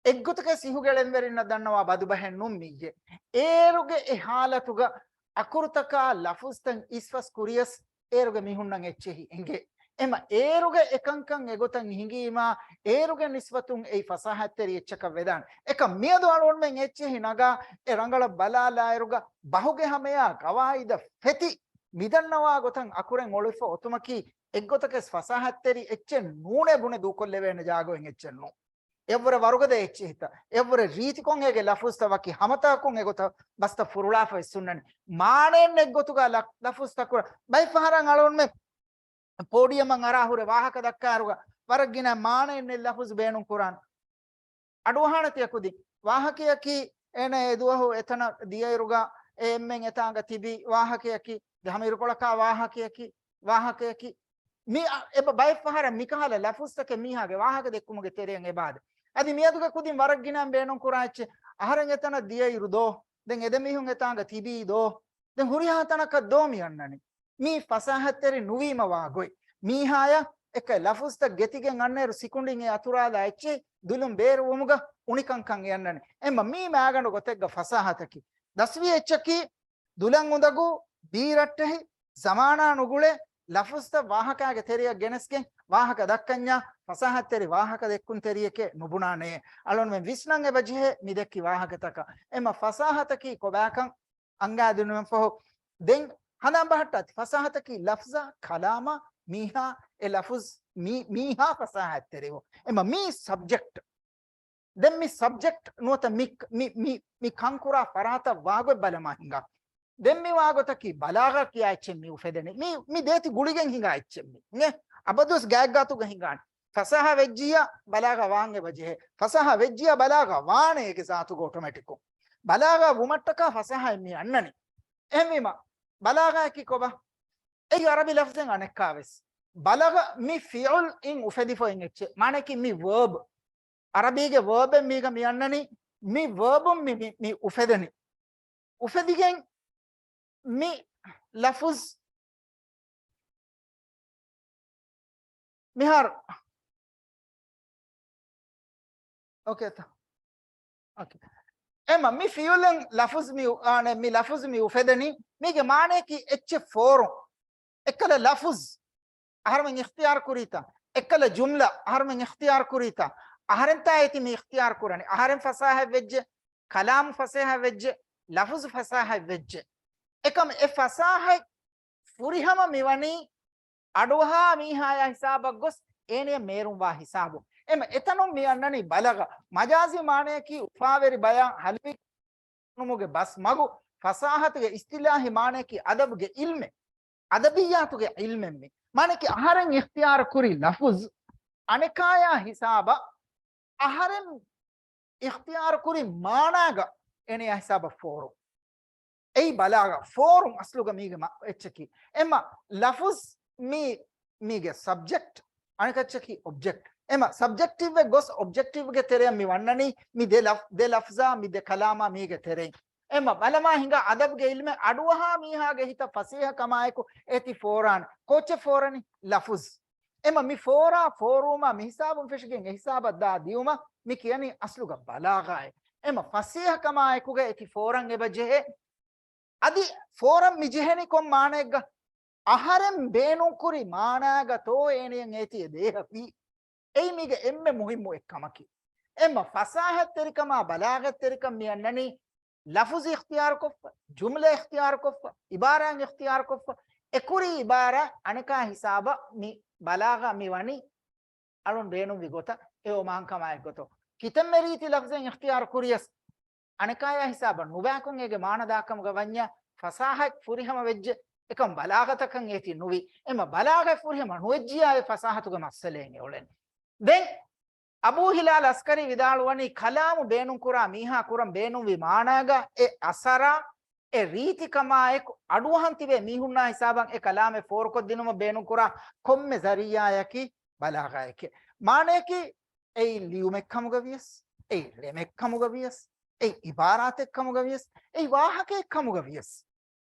އެއްގޮތަކަށް ސިހުގެ ޅެންވެރިންނަށް ދަންނަވާ ބަދުބަހެއް ނޫން މިއްޔެ. އޭރުގެ އެ ހާލަތުގަ އަކުރުތަކާ ލަފުޒްތައް އިސްފަސް ކުރިޔަސް އޭރުގެ މީހުންނަށް އެއްޗެހި އެނގޭ. އެމަ އޭރުގެ އެކަންކަން އެގޮތަށް ހިނގީމާ، އޭރުގެ ނިސްބަތުން އެއީ ފަސާހަތްތެރި އެއްޗަކަށް ވެދާނެ. އެކަމް މިއަދު އަޅުގަނޑުމެން އެއްޗެހި ނަގާ އެ ރަނގަޅަށް ބަލާލާއިރުގަ ބަހުގެ ހަމަޔާ ގަވާއިދަށް ފެތި މިދަންނަވާ ގޮތަށް އަކުރެއް އޮޅިފަ އޮތުމަކީ އެއްގޮތަކަސް ފަސާހަތްތެރި އެއްޗެއް ނޫނޭ ބުނެ ދޫކޮށްލެވޭނެ ޖާގައެއް އެއްޗެއް ނޫން. އެއަށްވުރެ ވަރުގަދަ އެއްޗެހިތައް، އެއަށްވުރެ ރީތިކޮށް އޭގެ ލަފުޒްތައް ވަކި ހަމަތަކުން އެގޮތަށް ބަސްތައް ފުރުޅާފަ އިސްސުންނަނީ. މާނައެއް ނެތް ގޮތުގަ ލަ-، ލަފުޒްތަކުރަ ބައެއްފަހަރަށް އަޅުގަނޑުމެން ޕޯޑިއަމަށް އަރާ ހުރެ ވާހަކަ ދައްކާއިރުގަ ވަރަށް ގިނަ މާނައެއް ނެތް ލަފުޒް ބޭނުން ކުރާނެ. އަޑުއަހާނެތި ކުދިން ވާހަކަޔަކީ އޭނަ އެ ދުވަހު އެތަނަށް ދިޔައިރުގަ އެ އެންމެން އެތާނގަ ތިބި ވާހަކަޔަކީ، ދެ ހަމައިރުކޮޅަކާ ވާހަކަޔަކީ، ވާހަކަޔަކީ، މި އަ-، އެބަ ބައެއްފަހަރަށް މިކަހަލަ ލަފުޒްތަކެއް މީހާގެ ވާހަކަ ދެއްކުމުގެ ތެރެއަށް އެބާދެ. އަދި މިއަދުގެ ކުދިން ވަރަށް ގިނައިން ބޭނުން ކުރާ އެއްޗެއް، އަހަރެން އެތަނަށް ދިޔައިރު ދޯ، ދެން އެ ދެ މީހުން އެތާނގަ ތިބީ ދޯ، ދެން ހުރިހާ ތަނަކަށް ދޯ މި އަންނަނީ. މީ ފަސާހަތްތެރި ނުވީމަ ވާ ގޮތް. މީހާޔަށް އެކަ ލަފުޒްތައް ގެތިގެން އަންނައިރު ސިކުނޑިން އެ އަތުރާލާ އެއްޗެއް ދުލުން ބޭރުވުމުގަ އުނިކަންކަން އެ އަންނަނީ. އެމަ މީ މާގަނޑު ގޮތެއްގަ ފަސާހަތަކީ. ދަސްވި އެއްޗަކީ ދުލަން އުނދަގޫ، ބީރައްޓެހި، ޒަމާނާ ނުގުޅޭ، ލަފުޒްތައް ވާހަކާގެ ތެރެއަށް ގެނެސްގެން ވާހަކަ ދައްކަންޏާ ފަސާހަތްތެރި ވާހަކަ ދެއްކުން ތެރިޔެކޭ ނުބުނާނެޔޭ. އަޅުންމެން ވިސްނަން އެބަޖެހޭ މި ދެއްކި ވާހަކަތަކަށް. އެމަ ފަސާހަތަކީ ކޮބާކަން އަންގާދިނުމަށްފަހު، ދެން ހަނދާން ބަހައްޓާތި. ފަސާހަތަކީ ލަފްޒާ، ކަލާމާ، މީހާ، އެ ލަފުޒް، މީ-، މީހާ ފަސާހަތްތެރިވުން. އެމަ މީ ސަބްޖެކްޓް. ދެން މި ސަބްޖެކްޓް ނުވަތަ މި، މި، މި، މި ކަންކުރާ ފަރާތަށް ވާގޮތް ބަލަމާ ހިނގާ. ދެން މި ވާގޮތަކީ ބަލާޣާ ކިޔާ އެއްޗެއް މި އުފެދެނީ. މި، މި ދޭތި ގުޅިގެން ހިނގާ އެއްޗެއް މި. އިނގޭ؟ އަބަދުވެސް ގާތްގާތުގަ ހިނގާނެ. ފަސާހަ ވެއްޖިއްޔާ ބަލާޣާ ވާން އެބަޖެހޭ. ފަސާހަ ވެއްޖިއްޔާ ބަލާޣާ ވާނެ އޭގެ ޒާތުގަ އޮޓޮމެޓިކުން. ބަލާޣާ ވުމަށްޓަކާ ފަސާހައެއް މި އަންނަނީ. އެހެންވީމަ، ބަލާޣާއަކީ ކޮބާ؟ އެއީ އަރަބި ލަފްޒެއް އަނެއްކާވެސް. ބަލަޣަ މި ފިޢުލް އިން އުފެދިފަ އިން އެއްޗެއް. މާނައަކީ މި ވަރބް. އަރަބީގެ ވަރބެއް މީގަ މި އަންނަނީ. މި ވަރބުން މި، މި، މި އުފެދެނީ. އުފެދިގެން މި ލަފުޒް މިހާރު. އޯކޭ ތަ. އޯކޭ. އެމަ މި ފިޢުލެއް ލަފުޒް މި އު-، އާނެ، މި ލަފުޒް މި އުފެދެނީ. މީގެ މާނައަކީ އެއްޗެއް ފޯރުން. އެއްކަލަ ލަފުޒް އަހަރުމެން އިޚްތިޔާރު ކުރީތަ؟ އެއްކަލަ ޖުމްލަ އަހަރުމެން އިޚްތިޔާރު ކުރީތަ؟ އަހަރެންތާ އޭތި މި އިޚްތިޔާރު ކުރަނީ. އަހަރެން ފަސާހަތް ވެއްޖެ، ކަލާމް ފަސޭހަ ވެއްޖެ، ލަފުޒު ފަސާހަތް ވެއްޖެ. އެކަމް އެ ފަސާހަތް ފުރިހަމަ މިވަނީ އަޑުއަހާ މީހާޔާ ހިސާބަށް ގޮސް އޭނަޔަށް މޭރުންވާ ހިސާބު. އެމަ އެތަނުން މި އަންނަނީ ބަލަޣަ. މަޖާޒީ މާނަޔަކީ އުފާވެރި ބަޔާން ހަލުވި ނުމުގެ ބަސް މަގު. ފަސާހަތުގެ އިސްތިލާހީ މާނަޔަކީ އަދަބުގެ ޢިލްމެއް، އަދަބިއްޔާތުގެ ޢިލްމެއް މި. މާނަޔަކީ އަހަރެން އިޚްތިޔާރު ކުރި ލަފުޒް އަނެކާޔާ ހިސާބަށް އަހަރެން އިޚްތިޔާރު ކުރި މާނާގަ އޭނަޔާ ހިސާބަށް ފޯރު. އެއީ ބަލާޣާ. ފޯރުން އަސްލުގަ މީގެ މަ-، އެއްޗަކީ. އެމަ ލަފުޒް މީ، މީގެ ސަބްޖެކްޓް، އަނެކައްޗަކީ އޮބްޖެކްޓް. އެމަ ސަބްޖެކްޓިވް އެއް ގޮސް އޮބްޖެކްޓިވްގެ ތެރެއަށް މި ވަންނަނީ މި ދެ ލަފް-، ދެ ލަފްޒާ، މި ދެ ކަލާމާ މީގެ ތެރެއިން. އެމަ ބަލަމާ ހިނގާ އަދަބުގެ އިލްމެއް އަޑުއަހާ މީހާގެ ހިތަށް ފަސޭހަ ކަމާއެކު އޭތި ފޯރާނެ. ކޯއްޗެއް ފޯރަނީ؟ ލަފުޒް. އެމަ މި ފޯރާ ފޯރުވުމާ މި ހިސާބުން ފެށިގެން އެ ހިސާބަށް ދާ ދިޔުމަށް މި ކިޔަނީ އަސްލުގަ ބަލާޣާއޭ. އެމަ ފަސޭހަ ކަމާއެކުގަ އޭތި ފޯރަން އެބަ ޖެހޭ. އަދި ފޯރަން މި ޖެހެނީ ކޮން މާނައެއްގަ؟ އަހަރެން ބޭނުންކުރި މާނާގަތޯ އޭނަޔަށް އޭތި އެ ދޭހަ ވީ. އެއީ މީގެ އެންމެ މުހިއްމު އެއްކަމަކީ. އެމަ ފަސާހަތްތެރިކަމާ ބަލާޣަތްތެރިކަން މި އަންނަނީ ލަފުޒު އިޚްތިޔާރުކޮށްފަ، ޖުމްލަ އިޚްތިޔާރުކޮށްފަ، އިބާރާތް އިޚްތިޔާރުކޮށްފަ، އެކުރީ އިބާރާތް އަނެކާ ހިސާބަށް މި ބަލާޣާ މި ވަނީ އަޅުން ބޭނުންވި ގޮތަށް އެ އޮމާންކަމާއެއްގޮތަށް. ކިތަންމެ ރީތި ލަފްޒެއް އިޚްތިޔާރު ކުރިޔަސް، އަނެކާޔާ ހިސާބަށް ނުބާކޮށް އޭގެ މާނަ ދާކަމުގަ ވަންޏާ ފަސާހަތް ފުރިހަމަ ވެއްޖެ އެކަން ބަލާޣަތަކަށް އޭތި ނުވި. އެމަ ބަލާޣަތް ފުރިހަމަ ނުވެއްޖިޔާ އެ ފަސާހަތުގެ މައްސަލައެއް އެ އުޅެނީ. ދެން އަބޫ ހިލާލް އަސްކަރީ ވިދާޅުވަނީ، ކަލާމު ބޭނުންކުރާ މީހާ ކުރަން ބޭނުންވި މާނާގަ އެ އަސަރާ، އެ ރީތިކަމާއެކު އަޑުއަހަން ތިބޭ މީހުންނާ ހިސާބަށް އެ ކަލާމެއް ފޯރުކޮށްދިނުމަށް ބޭނުންކުރާ ކޮންމެ ޒަރީއާއަކީ ބަލާޣާއެކޭ. މާނަޔަކީ އެއީ ލިޔުމެއްކަމުގަ ވިޔަސް، އެއީ ޅެމެއްކަމުގަ ވިޔަސް، އެއީ އިބާރާތެއްކަމުގަ ވިޔަސް، އެއީ ވާހަކައެއްކަމުގަ ވިޔަސް.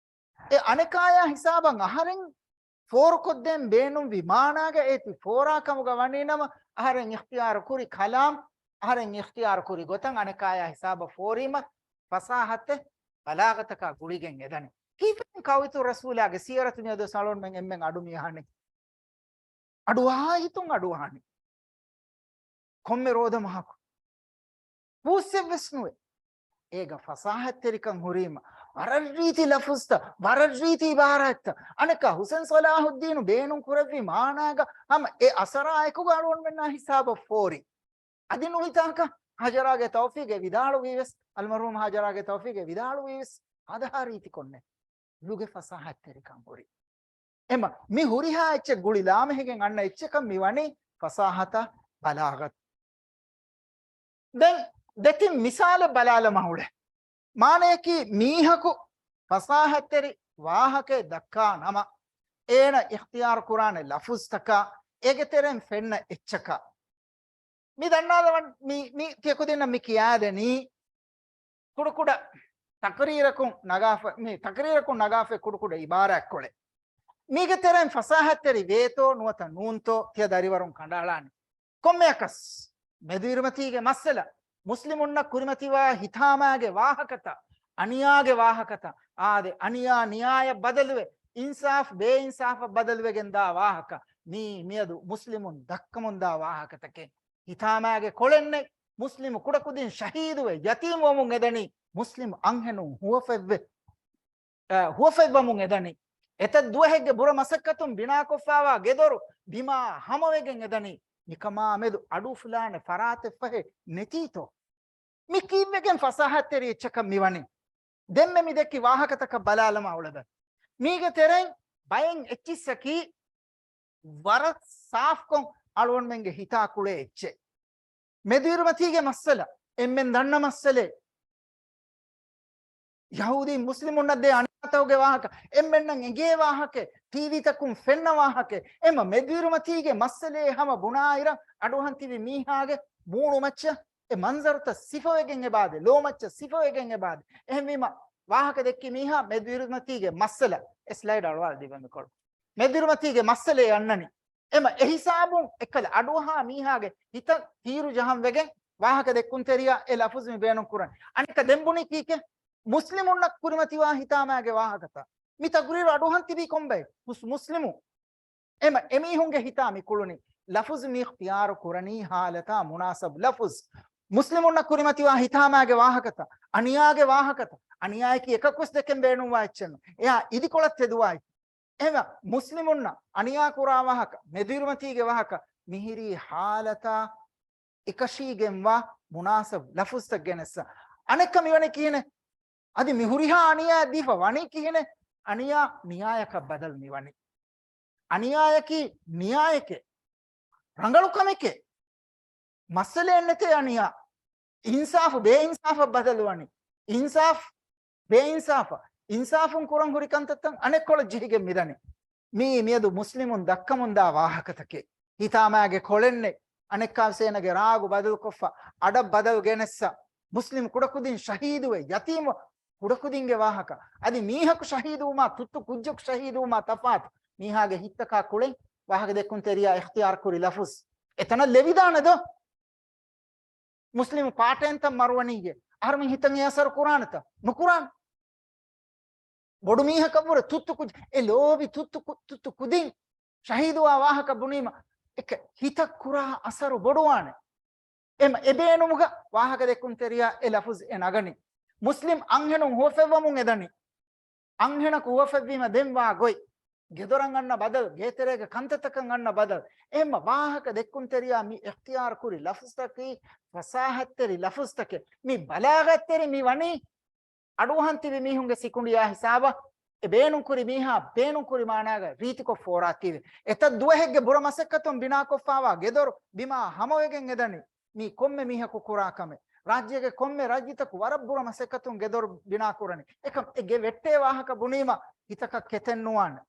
އެ އަނެކާޔާ ހިސާބަށް އަހަރެން ފޯރުކޮށްދޭން ބޭނުންވި މާނާގަ އޭތި ފޯރާ ކަމުގަ ވަނީނަމަ، އަހަރެން އިޚްތިޔާރު ކުރި ކަލާމް، އަހަރެން އިޚްތިޔާރު ކުރި ގޮތަށް އަނެކާޔާ ހިސާބަށް ފޯރީމަ، ފަސާހަތެއް ބަލާޣަތަކާ ގުޅިގެން އެދަނީ. ކީއްވެގެން ކައުއިތު ރަސޫލާގެ ސީރަތު މިއަދު ސަޅުންމެން އެންމެން އަޑު މިއަހަނީ؟ އަޑުއަހާ ހިތުން އަޑުއަހަނީ. ކޮންމެ ރޯދަމަހަކު ފޫއްސެއްވެސް ނުވޭ. އޭގަ ފަސާހަތްތެރިކަން ހުރީމަ، ވަރަށް ރީތި ލަފުޒްތައް، ވަރަށް ރީތި އިބާރާތްތައް. އަނެކާ ހުސެން ސަލާހުއްދީނު ބޭނުން ކުރެއްވި މާނާގަ ހަމަ އެ އަސަރާ އެކުގަ އަޅުގަނޑުމެންނާ ހިސާބަށް ފޯރި. އަދި ނުވިތާކަށް ހަޖަރާގެ ތައުފީގެ ވިދާޅުވީވެސް، އަލްމަރުހޫމް ހަޖަރާގެ ތައުފީގެ ވިދާޅުވީވެސް، ހާދަހާ ރީތިކޮށްނެ. ލުގެ ފަސާހަތްތެރިކަން ހުރި. އެމަ މި ހުރިހާ އެއްޗެއް ގުޅި ލާމެހިގެން އަންނަ އެއްޗަކަށް މި ވަނީ ފަސާހަތާ ބަލާޣަތު. ދެން ދެތިން މިސާލެއް ބަލާލަމާ އުޅޭ. މާނަޔަކީ މީހަކު ފަސާހަތްތެރި ވާހަކައެއް ދައްކާ ނަމަ، އޭނަ އިޚްތިޔާރު ކުރާނެ ލަފުޒްތަކާ، އޭގެ ތެރެއިން ފެންނަ އެއްޗަކާ. މި ދަންނާލަވަން މި، މި ތިޔަކުދިންނަށް މި ކިޔާދެނީ ކުޑަކުޑަ ތަޤްރީރަކުން ނަގާފަ، މި ތަޤްރީރަކުން ނަގާފައި ކުޑަކުޑަ އިބާރާތްކޮޅެއް. މީގެ ތެރެއިން ފަސާހަތްތެރި ވޭތޯ ނުވަތަ ނޫންތޯ ތިޔަ ދަރިވަރުން ކަނޑައަޅާނެ. ކޮންމެއަކަސް މެދުއިރުމަތީގެ މައްސަލަ، މުސްލިމުންނަށް ކުރިމަތިވާ ހިތާމާގެ ވާހަކަތައް، އަނިޔާގެ ވާހަކަތައް، އާދެ، އަނިޔާ ނިޔާޔަށް ބަދަލުވެ، އިންސާފް ބޭއިންސާފަށް ބަދަލުވެގެން ދާ ވާހަކަ، މީ މިއަދު މުސްލިމުން ދައްކަމުން ދާ ވާހަކަތަކެއް. ހިތާމާގެ ކޮޅެއްނެތް، މުސްލިމު ކުޑަކުދިން ޝަހީދުވެ، ޔަތީމް ވަމުން އެދަނީ، މުސްލިމު އަންހެނުން ހުވަފަތްވެ، އަ، ހުވަފަތްވަމުން އެދަނީ. އެތައް ދުވަހެއްގެ ބުރަ މަސައްކަތުން ބިނާކޮށްފާވާ ގެދޮރު ބިމާ ހަމަވެގެން އެދަނީ. މިކަމާ މެދު އަޑުއުފުލާނެ ފަރާތެއް ފަހެއް ނެތީތޯ؟ މި ކީއްވެގެން ފަސާހަތްތެރި އެއްޗަކަށް މިވަނީ؟ ދެންމެ މި ދެއްކި ވާހަކަތަކަށް ބަލާލަމާ އުޅެބަ. މީގެ ތެރެއިން ބައެއް އެއްޗިއްސަކީ ވަރަށް ސާފްކޮށް އަޅުގަނޑުމެންގެ ހިތާ ކުޅޭ އެއްޗެއް. މެދުއިރުމަތީގެ މައްސަލަ، އެންމެން ދަންނަ މައްސަލައެއް. ޔަހޫދީ މުސްލިމުންނަށް ދޭ އަނިޔާތަކުގެ ވާހަކަ، އެންމެންނަށް އެނގޭ ވާހަކަ، ޓީވީތަކުން ފެންނަ ވާހަކަ، އެމަ މެދުއިރުމަތީގެ މައްސަލައެއް ހަމަ ބުނާއިރަށް އަޑުއަހަން ތިބި މީހާގެ މޫނުމައްޗަށް އެ މަންޒަރުތައް ސިފަވެގެން އެބާދެ، ލޯމައްޗަށް ސިފަވެގެން އެބާދެ. އެހެންވީމަ، ވާހަކަ ދެއްކި މީހާ މެދުއިރުމަތީގެ މައްސަލަ، އެ ސްލައިޑް އަޅުވާލަދީބަ މިކޮޅު. މެދުއިރުމަތީގެ މައްސަލައެއް އަންނަނީ. އެމަ އެހިސާބުން އެއްކަލަ އަޑުއަހާ މީހާގެ ހިތަށް ތީރު ޖަހަން ވެގެން ވާހަކަ ދެއްކުންތެރިޔާ އެ ލަފުޒު މި ބޭނުން ކުރަން. އަނެއްކަ ދެން ބުނީ ކީކޭ؟ މުސްލިމުންނަށް ކުރިމަތިވާ ހިތާމާގެ ވާހަކަތައް. މި ތަޤްރީރު އަޑުއަހަން ތިބީ ކޮންބައެއް؟ ހުސް މުސްލިމު. އެމަ އެމީހުންގެ ހިތާ މި ކުޅުނީ. ލަފުޒު މި އިޚްތިޔާރު ކުރަނީ ހާލަތާ މުނާސަބު ލަފުޒު. މުސްލިމުންނަށް ކުރިމަތިވާ ހިތާމާގެ ވާހަކަތައް، އަނިޔާގެ ވާހަކަތައް، އަނިޔާއަކީ އެކަކުވެސް ދެކެން ބޭނުންވާ އެއްޗެއް ނޫން. އެއާ އިދިކޮޅަށް ތެދުވާ އެއްޗެއް. އެހެންވެ، މުސްލިމުންނަށް އަނިޔާ ކުރާ ވާހަކަ، މެދުއިރުމަތީގެ ވާހަކަ، މިހިރީ ހާލަތާ އެކަށީގެންވާ މުނާސަބު ލަފުޒްތައް ގެނެއްސަ. އަނެއްކަ މިވަނީ ކިހިނެއް؟ އަދި މި ހުރިހާ އަނިޔާ ދީފަ ވަނީ ކިހިނެއް؟ އަނިޔާ ނިޔާޔަކަށް ބަދަލު މިވަނީ. އަނިޔާޔަކީ ނިޔާޔެކޭ، ރަނގަޅު ކަމެކޭ. މައްސަލައެއް ނެތޭ އަނިޔާ. އިންސާފު ބޭއިންސާފަށް ބަދަލުވަނީ. އިންސާފު ބޭއިންސާފަށް. އިންސާފުން ކުރަން ހުރި ކަންތައްތައް އަނެއްކޮޅަށް ޖެހިގެން މިދަނީ. މިއީ މިއަދު މުސްލިމުން ދައްކަމުންދާ ވާހަކަތަކެއް. ހިތާމައިގެ ކޮޅެއްނެއް އަނެއްކާވެސް އޭނަގެ ރާގު ބަދަލުކޮށްފަ، އަޑަށް ބަދަލު ގެނެއްސަ، މުސްލިމް ކުޑަކުދިން ޝަހީދުވެ، ޔަތީމު ކުޑަކުދިންގެ ވާހަކަ. އަދި މީހަކު ޝަހީދުވުމާ ތުއްތު ކުއްޖަކު ޝަހީދުވުމާ ތަފާތު. މީހާގެ ހިތްތަކާ ކުޅެން ވާހަކަ ދެއްކުންތެރިޔާ އިޚްތިޔާރު ކުރި ލަފުޒް އެތަނަށް ލެވިދާނެ ދޯ؟ މުސްލިމު ޕާޓެއްތަ މަރުވަނީގެ އަހަރުމެން ހިތަށް އެ އަސަރު ކުރާނެތަ؟ ނުކުރާނެ. ބޮޑު މީހަކަށްވުރެ ތުއްތު ކުދި، އެ ލޯބި ތުއްތު ކު-، ތުއްތު ކުދިން ޝަހީދުވާ ވާހަކަ ބުނީމަ، އެކަ ހިތަށް ކުރާ އަސަރު ބޮޑުވާނެ. އެމަ އެ ބޭނުމުގަ ވާހަކަ ދެއްކުންތެރިޔާ އެ ލަފުޒް އެ ނަގަނީ. މުސްލިމް އަންހެނުން ހުވަފެއްވަމުން އެދަނީ. އަންހެނަކު ހުވަފެއްވީމަ ދެން ވާ ގޮތް، ގެދޮރަށް އަންނަ ބަދަލު، ގޭތެރޭގެ ކަންތައްތަކަށް އަންނަ ބަދަލު. އެހެންމަ ވާހަކަ ދެއްކުންތެރިޔާ މި އިޚްތިޔާރު ކުރި ލަފުޒްތަކީ ފަސާހަތްތެރި ލަފުޒްތަކެއް. މި ބަލާޣަތްތެރި މި ވަނީ އަޑުއަހަން ތިބި މީހުންގެ ސިކުނޑިޔާ ހިސާބަށް އެ ބޭނުންކުރި މީހާ ބޭނުންކުރި މާނާގަ ރީތިކޮށް ފޯރާތީވެ. އެތައް ދުވަހެއްގެ ބުރަ މަސައްކަތުން ބިނާކޮށްފާވާ ގެދޮރު ބިމާ ހަމަވެގެން އެދަނީ. މީ ކޮންމެ މީހަކު ކުރާ ކަމެއް. ރާއްޖޭގެ ކޮންމެ ރައްޔިތަކު ވަރަށް ބުރަ މަސައްކަތުން ގެދޮރު ބިނާކުރަނީ. އެކަމް އެ ގެ ވެއްޓޭ ވާހަކަ ބުނީމަ ހިތަކަށް ކެތެއް ނުވާނެ.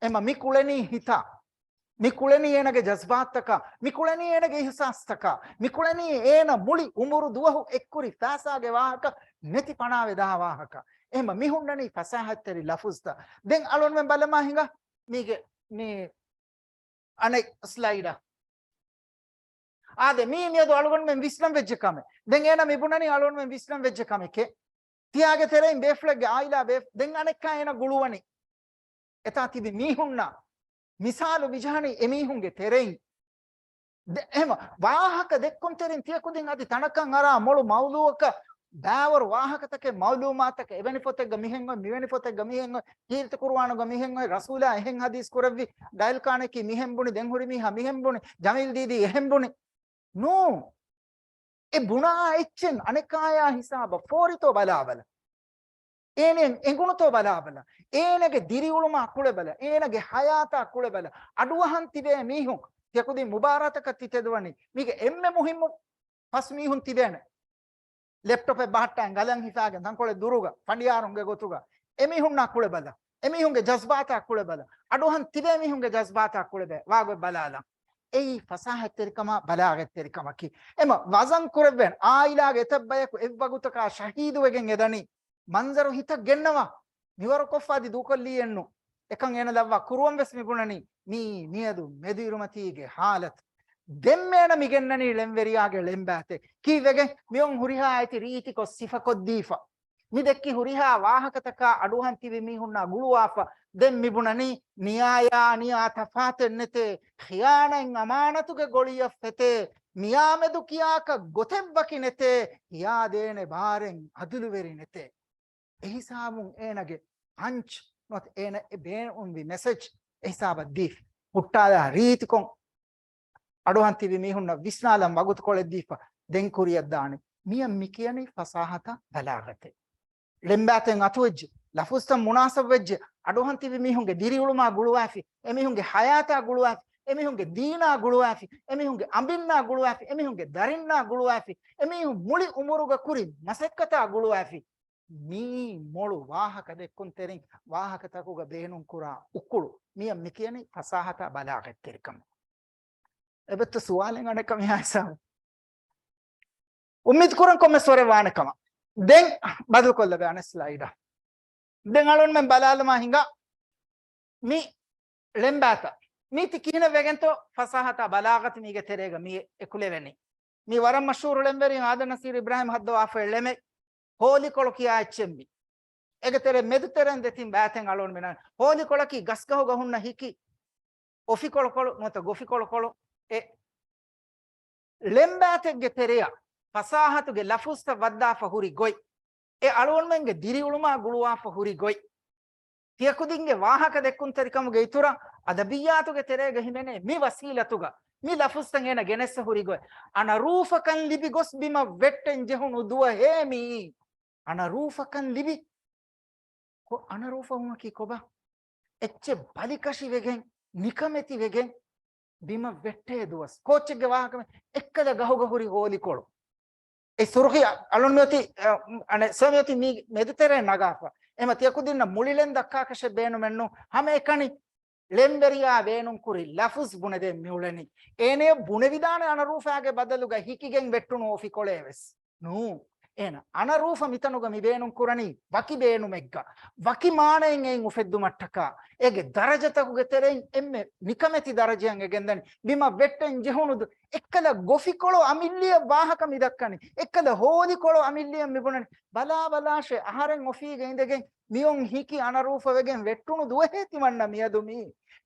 އެމަ މި ކުޅެނީ ހިތާ. މި ކުޅެނީ އޭނަގެ ޖަޒްބާތްތަކާ. މި ކުޅެނީ އޭނަގެ އިހުސާސްތަކާ. މި ކުޅެނީ އޭނަ މުޅި އުމުރު ދުވަހު އެއްކުރި ފައިސާގެ ވާހަކަ ނެތި ފަނާވެދާ ވާހަކަ. އެމަ މި ހުންނަނީ ފަސާހަތްތެރި ލަފުޒްތައް. ދެން އަޅުންމެން ބަލަމާ ހިނގާ މީގެ މި އަނެއް ސްލައިޑަށް. އާދެ، މީ މިއަދު އަޅުގަނޑުމެން ވިސްނަން ވެއްޖެ ކަމެއް. ދެން އޭނަ މި ބުނަނީ އަޅުގަނޑުމެން ވިސްނަން ވެއްޖެ ކަމެކޭ. ތިޔާގެ ތެރެއިން ބޭފުޅެއްގެ އާއިލާ ބޭފު-، ދެން އަނެއްކާ އޭނަ ގުޅުވަނީ. އެތާ ތިބި މީހުންނާ މިސާލު މިޖަހަނީ އެމީހުންގެ ތެރެއިން. ދެ-، އެހެމަ ވާހަކަ ދެއްކުންތެރިން ތިޔަކުދިން އަދި ތަނަކަށް އަރާ މޮޅު މައުލޫއަކަށް ބާވަރު ވާހަކަތަކެއް، މައުލޫމާތަކެއް، އެވެނި ފޮތެއްގަ މިހެން އޮތް، މިވެނި ފޮތެއްގަ މިހެން އޮތް، ކީރިތި ޤުރުއާނުގަ މިހެން އޮތް، ރަސޫލާ އެހެން ޙަދީސް ކުރެއްވި، ޑައިލް ކާނެކީ މިހެން ބުނި، ދެން ހުރި މީހާ މިހެން ބުނި، ޖަމީލް ދީދީ އެހެން ބުނި. ނޫން. އެ ބުނާ އެއްޗެއް އަނެކާޔާ ހިސާބަށް ފޯރިތޯ ބަލާބަލަ. އޭނަ އެނގުނުތޯ ބަލާބަލަ. އޭނަގެ ދިރިއުޅުމާ ކުޅެބަލަ. އޭނަގެ ޙަޔާތާ ކުޅެބަލަ. އަޑުއަހަން ތިބޭ މީހުން ތިޔަކުދިން މުބާރާތަކަށް ތި ތެދުވަނީ. މީގެ އެންމެ މުހިއްމު ފަސް މީހުން ތިބޭނެ. ލެޕްޓޮޕެއް ބަހައްޓާން ގަލަން ހިފާގެން ތަންކޮޅެއް ދުރުގަ ފަނޑިޔާރުންގެ ގޮތުގަ އެމީހުންނާ ކުޅެބަލަ. އެމީހުންގެ ޖަޒްބާތާ ކުޅެބަލަ. އަޑުއަހަން ތިބޭ މީހުންގެ ޖަޒްބާތާ ކުޅެބަ-، ވާގޮތް ބަލާލަން. އެއީ ފަސާހަތްތެރިކަމާ ބަލާޣަތްތެރިކަމަކީ. އެމަ ވަޒަން ކުރެއްވެން އާއިލާގެ އެތައް ބަޔަކު އެއްވަގުތަކާ ޝަހީދުވެގެން އެދަނީ. މަންޒަރު ހިތަށް ގެންނަވާ. މިވަރު ކޮށްފަ އަދި ދޫކޮށްލީއެއްނު. އެކަން އޭނަ ލައްވާ ކުރުވަން ވެސް މި ބުނަނީ، މީ މިއަދު މެދުއިރުމަތީގެ ހާލަތު. ދެންމެ އޭނަ މި ގެންނަނީ ޅެންވެރިޔާގެ ޅެންބާތެއް. ކީއްވެގެން؟ މިއޮން ހުރިހާ އެތި ރީތިކޮށް ސިފަކޮށްދީފަ. މި ދެއްކި ހުރިހާ ވާހަކަތަކާ އަޑުއަހަން ތިބި މީހުންނާ ގުޅުވާފަ. ދެން މި ބުނަނީ، ނިޔާޔާ ނިޔާ ތަފާތެއް ނެތޭ. ޚިޔާނަތް އަމާނަތުގެ ގޮޅިއަށް ފެތޭ. މިޔާމެދު ކިޔާކަށް ގޮތެއް ވަކި ނެތޭ. ހިޔާދޭނެ ބާރެއް އަދުލުވެރި ނެތޭ. އެހިސާބުން އޭނަގެ ޕަންޗް ނުވަތަ އޭނަ އެ ބޭނުންވި މެސެޖް އެހިސާބަށް ދީފި. ހުއްޓާލާ ރީތިކޮށް އަޑުއަހަން ތިބި މީހުންނަށް ވިސްނާލަން ވަގުތުކޮޅެއް ދީފަ ދެން ކުރިއަށްދާނެ. މިޔަށް މި ކިޔަނީ ފަސާހަތާ ބަލާޣަތޭ. ޅެންބާތެއް އަތުވެއްޖެ، ލަފުޒްތައް މުނާސަބުވެއްޖެ، އަޑުއަހަން ތިބި މީހުންގެ ދިރިއުޅުމާ ގުޅުވާފި، އެމީހުންގެ ޙަޔާތާ ގުޅުވާފި، އެމީހުންގެ ދީނާ ގުޅުވާފި، އެމީހުންގެ އަނބިންނާ ގުޅުވާފި، އެމީހުންގެ ދަރިންނާ ގުޅުވާފި، އެމީހުން މުޅި އުމުރުގަ ކުރި މަސައްކަތާ ގުޅުވާފި. މީ މޮޅު ވާހަކަ ދެއްކުންތެރިން ވާހަކަތަކުގަ ބޭނުންކުރާ އުކުޅު. މިޔަށް މިކިޔަނީ ފަސާހަތާ ބަލާޣަތްތެރިކަމަށް. އެބައްތަ ސުވާލެއް އަނެއްކަމެއް ހާއްސާ. އުއްމީދު ކުރަން ކޮންމެސް ވަރެއް ވާނެ ކަމަށް. ދެން ބަދަލުކޮށްލަބެ އަނެއް ސްލައިޑަށް. ދެން އަޅުންމެން ބަލާލަމާ ހިނގާ މި ޅެންބާތައް. މީތި ކިހިނެއް ވެގެންތޯ ފަސާހަތާ ބަލާޣަތު މީގެ ތެރޭގަ މި އެކުލެވެނީ. މި ވަރަށް މަޝްހޫރު ޅެންވެރިން އާދަ ނަސީރު އިބްރާހިމް ހައްދަވާފައި ޅެމެއް. ހޯލިކޮޅު ކިޔާ އެއްޗެއް މި. އޭގެ ތެރޭ މެދު ތެރޭން ދެތިން ބާތެއް އަޅުން މިނަން. ހޯލިކޮޅަކީ ގަސްގަހުގަ ހުންނަ ހިކި އޮފިކޮޅުކޮޅު ނުވަތަ ގޮފިކޮޅުކޮޅު އެ ޅެންބާތެއްގެ ތެރެއަށް ފަސާހަތުގެ ލަފުޒްތައް ވައްދާފަ ހުރި ގޮތް، އެ އަޅުގަނޑުމެންގެ ދިރިއުޅުމާ ގުޅުވާފަ ހުރި ގޮތް، ތިޔަކުދިންގެ ވާހަކަ ދެއްކުންތެރިކަމުގެ އިތުރަށް އަދަބިއްޔާތުގެ ތެރޭގަ ހިމެނޭ މި ވަސީލަތުގަ މި ލަފުޒްތައް އޭނަ ގެނެއްސަ ހުރި ގޮތް، އަނަރޫފަކަން ލިބި ގޮސް ބިމަށް ވެއްޓެން ޖެހުނު ދުވަހޭ މިއީ. އަނަރޫފަކަން ލިބި ކޮ-، އަނަރޫފަވުމަކީ ކޮބާ؟ އެއްޗެއް ބަލިކަށިވެގެން، ނިކަމެތިވެގެން ބިމަށް ވެއްޓޭ ދުވަސް. ކޯއްޗެއްގެ ވާހަކަ އެއްކަލަ ގަހުގަ ހުރި ހޯލިކޮޅު. އެ ސުރުޚި އަޅުން މިއޮތީ، އަ، އަނެއް ސަމިއޮތީ މީ މެދުތެރޭ ނަގާފަ. އެމަ ތިޔަކުދިންނަށް މުޅި ޅެން ދައްކާކަށެއް ބޭނުމެއްނު. ހަމައެކަނި ޅެންވެރިޔާ ބޭނުންކުރި ލަފުޒް ބުނެދޭން މިއުޅެނީ. އޭނަޔަށް ބުނެވިދާނެ އަނަރޫފާގެ ބަދަލުގަ ހިކިގެން ވެއްޓުނު އޮފިކޮޅޭވެސް. ނޫ. އޭނަ އަނަރޫފަ މިތަނުގަ މި ބޭނުން ކުރަނީ ވަކި ބޭނުމެއްގަ، ވަކި މާނައެއް އެއިން އުފެއްދުމަށްޓަކާ، އޭގެ ދަރަޖަތަކުގެ ތެރެއިން އެންމެ ނިކަމެތި ދަރަޖައަށް އެ ގެންދަނީ. ބިމަށް ވެއްޓެން ޖެހުނު ދު-، އެއްކަލަ ގޮފިކޮޅު އަމިއްލިއަށް ވާހަކަ މި ދައްކަނީ. އެއްކަލަ ހޯލިކޮޅު އަމިއްލިއަށް މި ބުނަނީ. ބަލާ ބަލާށޭ، އަހަރެން އޮފީގަ އިނދެގެން މިއޮން ހިކި އަނަރޫފަ ވެގެން ވެއްޓުނު ދުވަހޭ ތިމަންނަ މިއަދު މީ.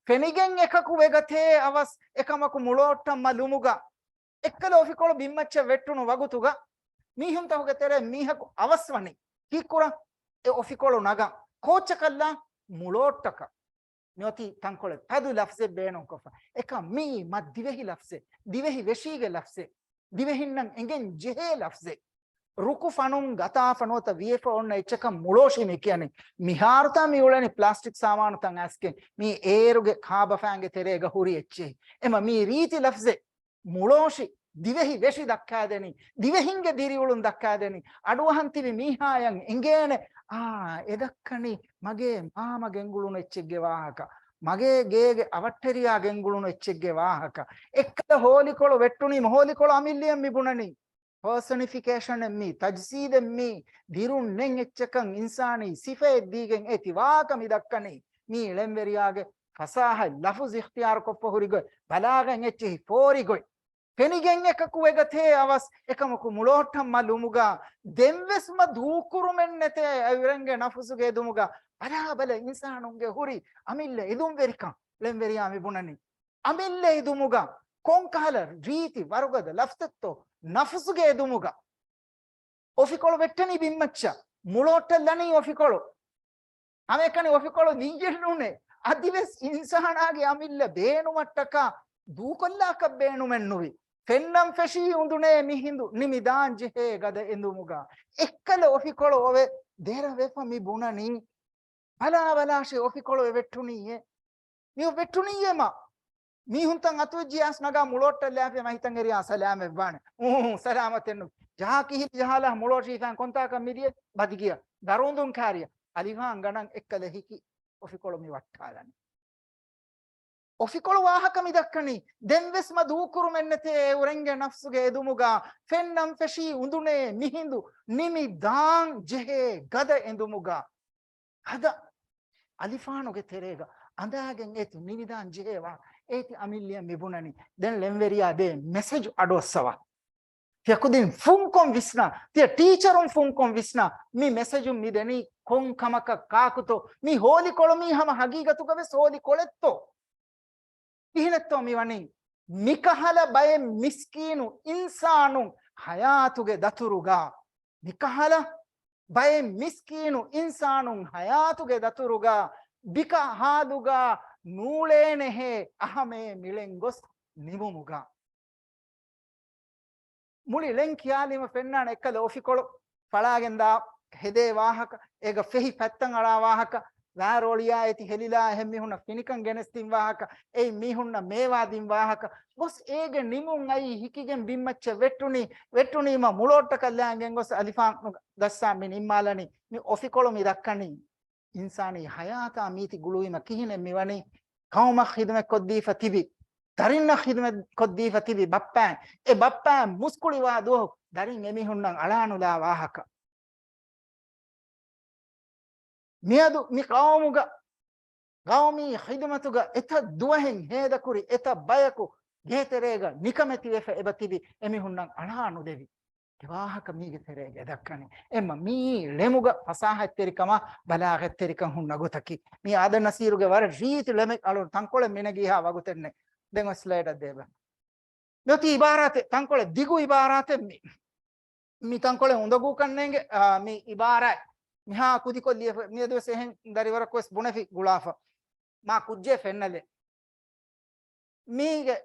ފެނިގެން އެކަކު ވެގަތޭ އަވަސް އެކަމަކު މުޅޯއްޓަށް މަ ލުމުގަ. އެއްކަލަ އޮފިކޮޅު ބިންމައްޗަށް ވެއްޓުނު ވަގުތުގަ މީހުންތަކުގެ ތެރޭ މީހަކު އަވަސްވަނީ ކީއްކުރަން؟ އެ އޮފިކޮޅު ނަގަން. ކޯއްޗަކަށްލާ؟ މުޅޯއްޓަކަށް. މިއޮތީ ތަންކޮޅެއް ތަދު ލަފްޒެއް ބޭނުންކޮށްފަ. އެކަން މިއީ މަ ދިވެހި ލަފްޒެއް، ދިވެހި ވެށީގެ ލަފްޒެއް، ދިވެހިންނަށް އެނގެން ޖެހޭ ލަފްޒެއް. ރުކު ފަނުން ގަތާފަ ނުވަތަ ވިޔެފަ އޮންނަ އެއްޗަކަށް މުޅޯށި މި ކިޔަނީ. މިހާރުތާ މި އުޅެނީ ޕްލާސްޓިކް ސާމާނުތައް އައިސްގެން. މީ އޭރުގެ ކާބަފައިންގެ ތެރޭގަ ހުރި އެއްޗެހި. އެމަ މީ ރީތި ލަފްޒެއް. މުޅޯށި، ދިވެހި ވެށި ދައްކާދެނީ، ދިވެހިންގެ ދިރިއުޅުން ދައްކާދެނީ، އަޑުއަހަން ތިބި މީހާޔަށް އެނގޭނެ، އާ، އެ ދައްކަނީ މަގޭ މާމަ ގެންގުޅުނު އެއްޗެއްގެ ވާހަކަ، މަގޭ ގޭގެ އަވަށްޓެރިޔާ ގެންގުޅުނު އެއްޗެއްގެ ވާހަކަ. އެއްކަލަ ހޯލިކޮޅު ވެއްޓުނީމަ، ހޯލިކޮޅު އަމިއްލިއަށް މި ބުނަނީ. ޕާސަނިފިކޭޝަނެއް މީ، ތަޖްސީދެއް މީ، ދިރުން ނެތް އެއްޗަކަށް އިންސާނީ ސިފައެއް ދީގެން އޭތި ވާހަކަ މި ދައްކަނީ. މީ ޅެންވެރިޔާގެ ފަސާހަތް ލަފުޒް އިޚްތިޔާރު ކޮށްފަ ހުރި ގޮތް، ބަލާގަތް އެއްޗެހި ފޯރި ގޮތް. ފެނިގެން އެކަކު ވެގަތޭ އަވަސް އެކަމަކު މުޅޯއްޓަށް މަ ލުމުގަ، ދެންވެސް މަ ދޫކުރުމެއް ނެތޭ އައިރެންގެ ނަފުސުގެ އެދުމުގަ. ބަލާ ބަލަ އިންސާނުންގެ ހުރި އަމިއްލަ އެދުންވެރިކަން ޅެންވެރިޔާ މި ބުނަނީ. އަމިއްލަ އެދުމުގަ ކޮންކަހަލަ ރީތި ވަރުގަދަ ލަފްޒެއްތޯ ނަފުސުގެ އެދުމުގަ. އޮފިކޮޅު ވެއްޓެނީ ބިންމައްޗަށް، މުޅޯއްޓަށް ލަނީ އޮފިކޮޅު. ހަމައެކަނި އޮފިކޮޅު ލިޔެއްނޫނޭ. އަދިވެސް އިންސާނާގެ އަމިއްލަ ބޭނުމަށްޓަކާ ދޫކޮށްލާކަށް ބޭނުމެއްނުވި. ފެންނަން ފެށީ އުނދުނޭ މިހިނދު ނިމި ދާން ޖެހޭ ގަދަ އެނދުމުގަ. އެއްކަލަ އޮފިކޮޅު އޮވެ ދެރަވެފަ މި ބުނަނީ. ބަލާ ބަލާށޭ އޮފިކޮޅު އެ ވެއްޓުނީއޭ. މި ވެއްޓުނީއޭ މަ. މީހުންތައް އަތުވެއްޖިޔާސް ނަގާ މުޅޯއްޓަށް ލާފި މަ ހިތަށް އެރިޔާ ސަލާމަތްވާނެ. އޫ، ސަލާމަތެއްނު. ޖަހާ ކިހިލި ޖަހާލާ މުޅޯށީފައިން ކޮންތާކަށް މިދިޔަ ބަދިގިޔަ. ދަރުންދުން ކާރިޔަ. އަލިފާން ގަނޑަށް އެއްކަލަ ހިކި އޮފިކޮޅު މި ވައްޓާލަނީ. އޮފިކޮޅު ވާހަކަ މި ދައްކަނީ. ދެންވެސް މަ ދޫކުރުމެއްނެތޭ އެއުރެންގެ ނަފްސުގެ އެދުމުގަ. ފެންނަން ފެށީ އުނދުނޭ މިހިނދު ނިމި ދާން ޖެހޭ ގަދަ އެނދުމުގަ. ހަދަ އަލިފާނުގެ ތެރޭގަ އަނދާގެން އޭތި ނިމިދާން ޖެހޭވާ އޭތި އަމިއްލިއަށް މި ބުނަނީ. ދެން ޅެންވެރިޔާ ދޭ މެސެޖު އަޑުއައްސަވާ. ތިޔަ ކުދިން ފުންކޮށް ވިސްނާ، ތިޔަ ޓީޗަރުން ފުންކޮށް ވިސްނާ، މި މެސެޖު މި ދެނީ ކޮން ކަމަކަށް ކާކުތޯ؟ މި ހޯލިކޮޅު މީ ހަމަ ހަގީގަތުގަވެސް ހޯލިކޮޅެއްތޯ؟ ކިހިނެއްތޯ މިވަނީ؟ މިކަހަލަ ބައެއް މިސްކީނު އިންސާނުން ހަޔާތުގެ ދަތުރުގަ، މިކަހަލަ ބައެއް މިސްކީނު އިންސާނުން ހަޔާތުގެ ދަތުރުގަ ބިކަ ހާލުގަ ނޫޅޭނެހޭ އަހަމޭ މިޅެން ގޮސް ނިމުމުގަ. މުޅި ޅެން ކިޔާލީމަ ފެންނާނެ އެއްކަލަ އޮފިކޮޅު ފަޅާގެންދާ ހެދޭ ވާހަކަ، އޭގަ ފެހި ފަތްތައް އަޅާ ވާހަކަ، ވާރޯޅިޔާ އޭތި ހެލިލާ އެހެން މީހުންނަށް ފިނިކަން ގެނެސްދިން ވާހަކަ، އެއިން މީހުންނަށް މޭވާ ދިން ވާހަކަ، ގޮސް އޭގެ ނިމުން އައީ ހިކިގެން ބިންމައްޗަށް ވެއްޓުނީ، ވެއްޓުނީމަ މުޅޯއްޓަކަށް ލާނގެން ގޮސް އަލިފާނު ދައްސާ މި ނިންމާލަނީ. މި އޮފިކޮޅު މި ދައްކަނީ. އިންސާނީ ހަޔާތާ މީތި ގުޅުވީމަ ކިހިނެއް މިވަނީ؟ ޤައުމަށް ޚިދުމަތްކޮށްދީފަ ތިބި، ދަރިންނަށް ޚިދުމަތްކޮށްދީފަ ތިބި ބައްޕައިން، އެ ބައްޕައިން މުސްކުޅިވާ ދުވަހު ދަރިން އެމީހުންނަށް އަޅާނުލާ ވާހަކަ. މިއަދު މި ޤައުމުގަ، ޤައުމީ ޚިދުމަތުގަ އެތައް ދުވަހެއް ހޭދަކުރި، އެތައް ބަޔަކު ގޭތެރޭގަ ނިކަމެތިވެފަ އެބަ ތިބި އެމީހުންނަށް އަޅާނުދެވި. އެ ވާހަކަ މީގެ ތެރޭގަ ދައްކަނީ. އެމަ މީ ޅެމުގަ ފަސާހަތްތެރިކަމާ ބަލާޣަތްތެރިކަން ހުންނަ ގޮތަކީ. މީ އާދަން ނަސީރުގެ ވަރަށް ރީތި ޅެމެއް އަޅުން ތަންކޮޅެއް މިނެގީހާ ވަގުތެއްނެ. ދެން އޮތް ސްލައިޑަށް ދޭބަ. މިއޮތީ އިބާރާތެއް، ތަންކޮޅެއް ދިގު އިބާރާތެއް މި. މި ތަންކޮޅެއް އުނދަގޫކަންނޭނގެ، އާ، މި އިބާރާތް. މިހާ ކުދިކޮށް ލިޔެފަ، މިއަދުވެސް އެހެން ދަރިވަރަކުވެސް ބުނެފި ގުޅާފަ. މާ ކުއްޖެއް ފެންނަލެ. މީގެ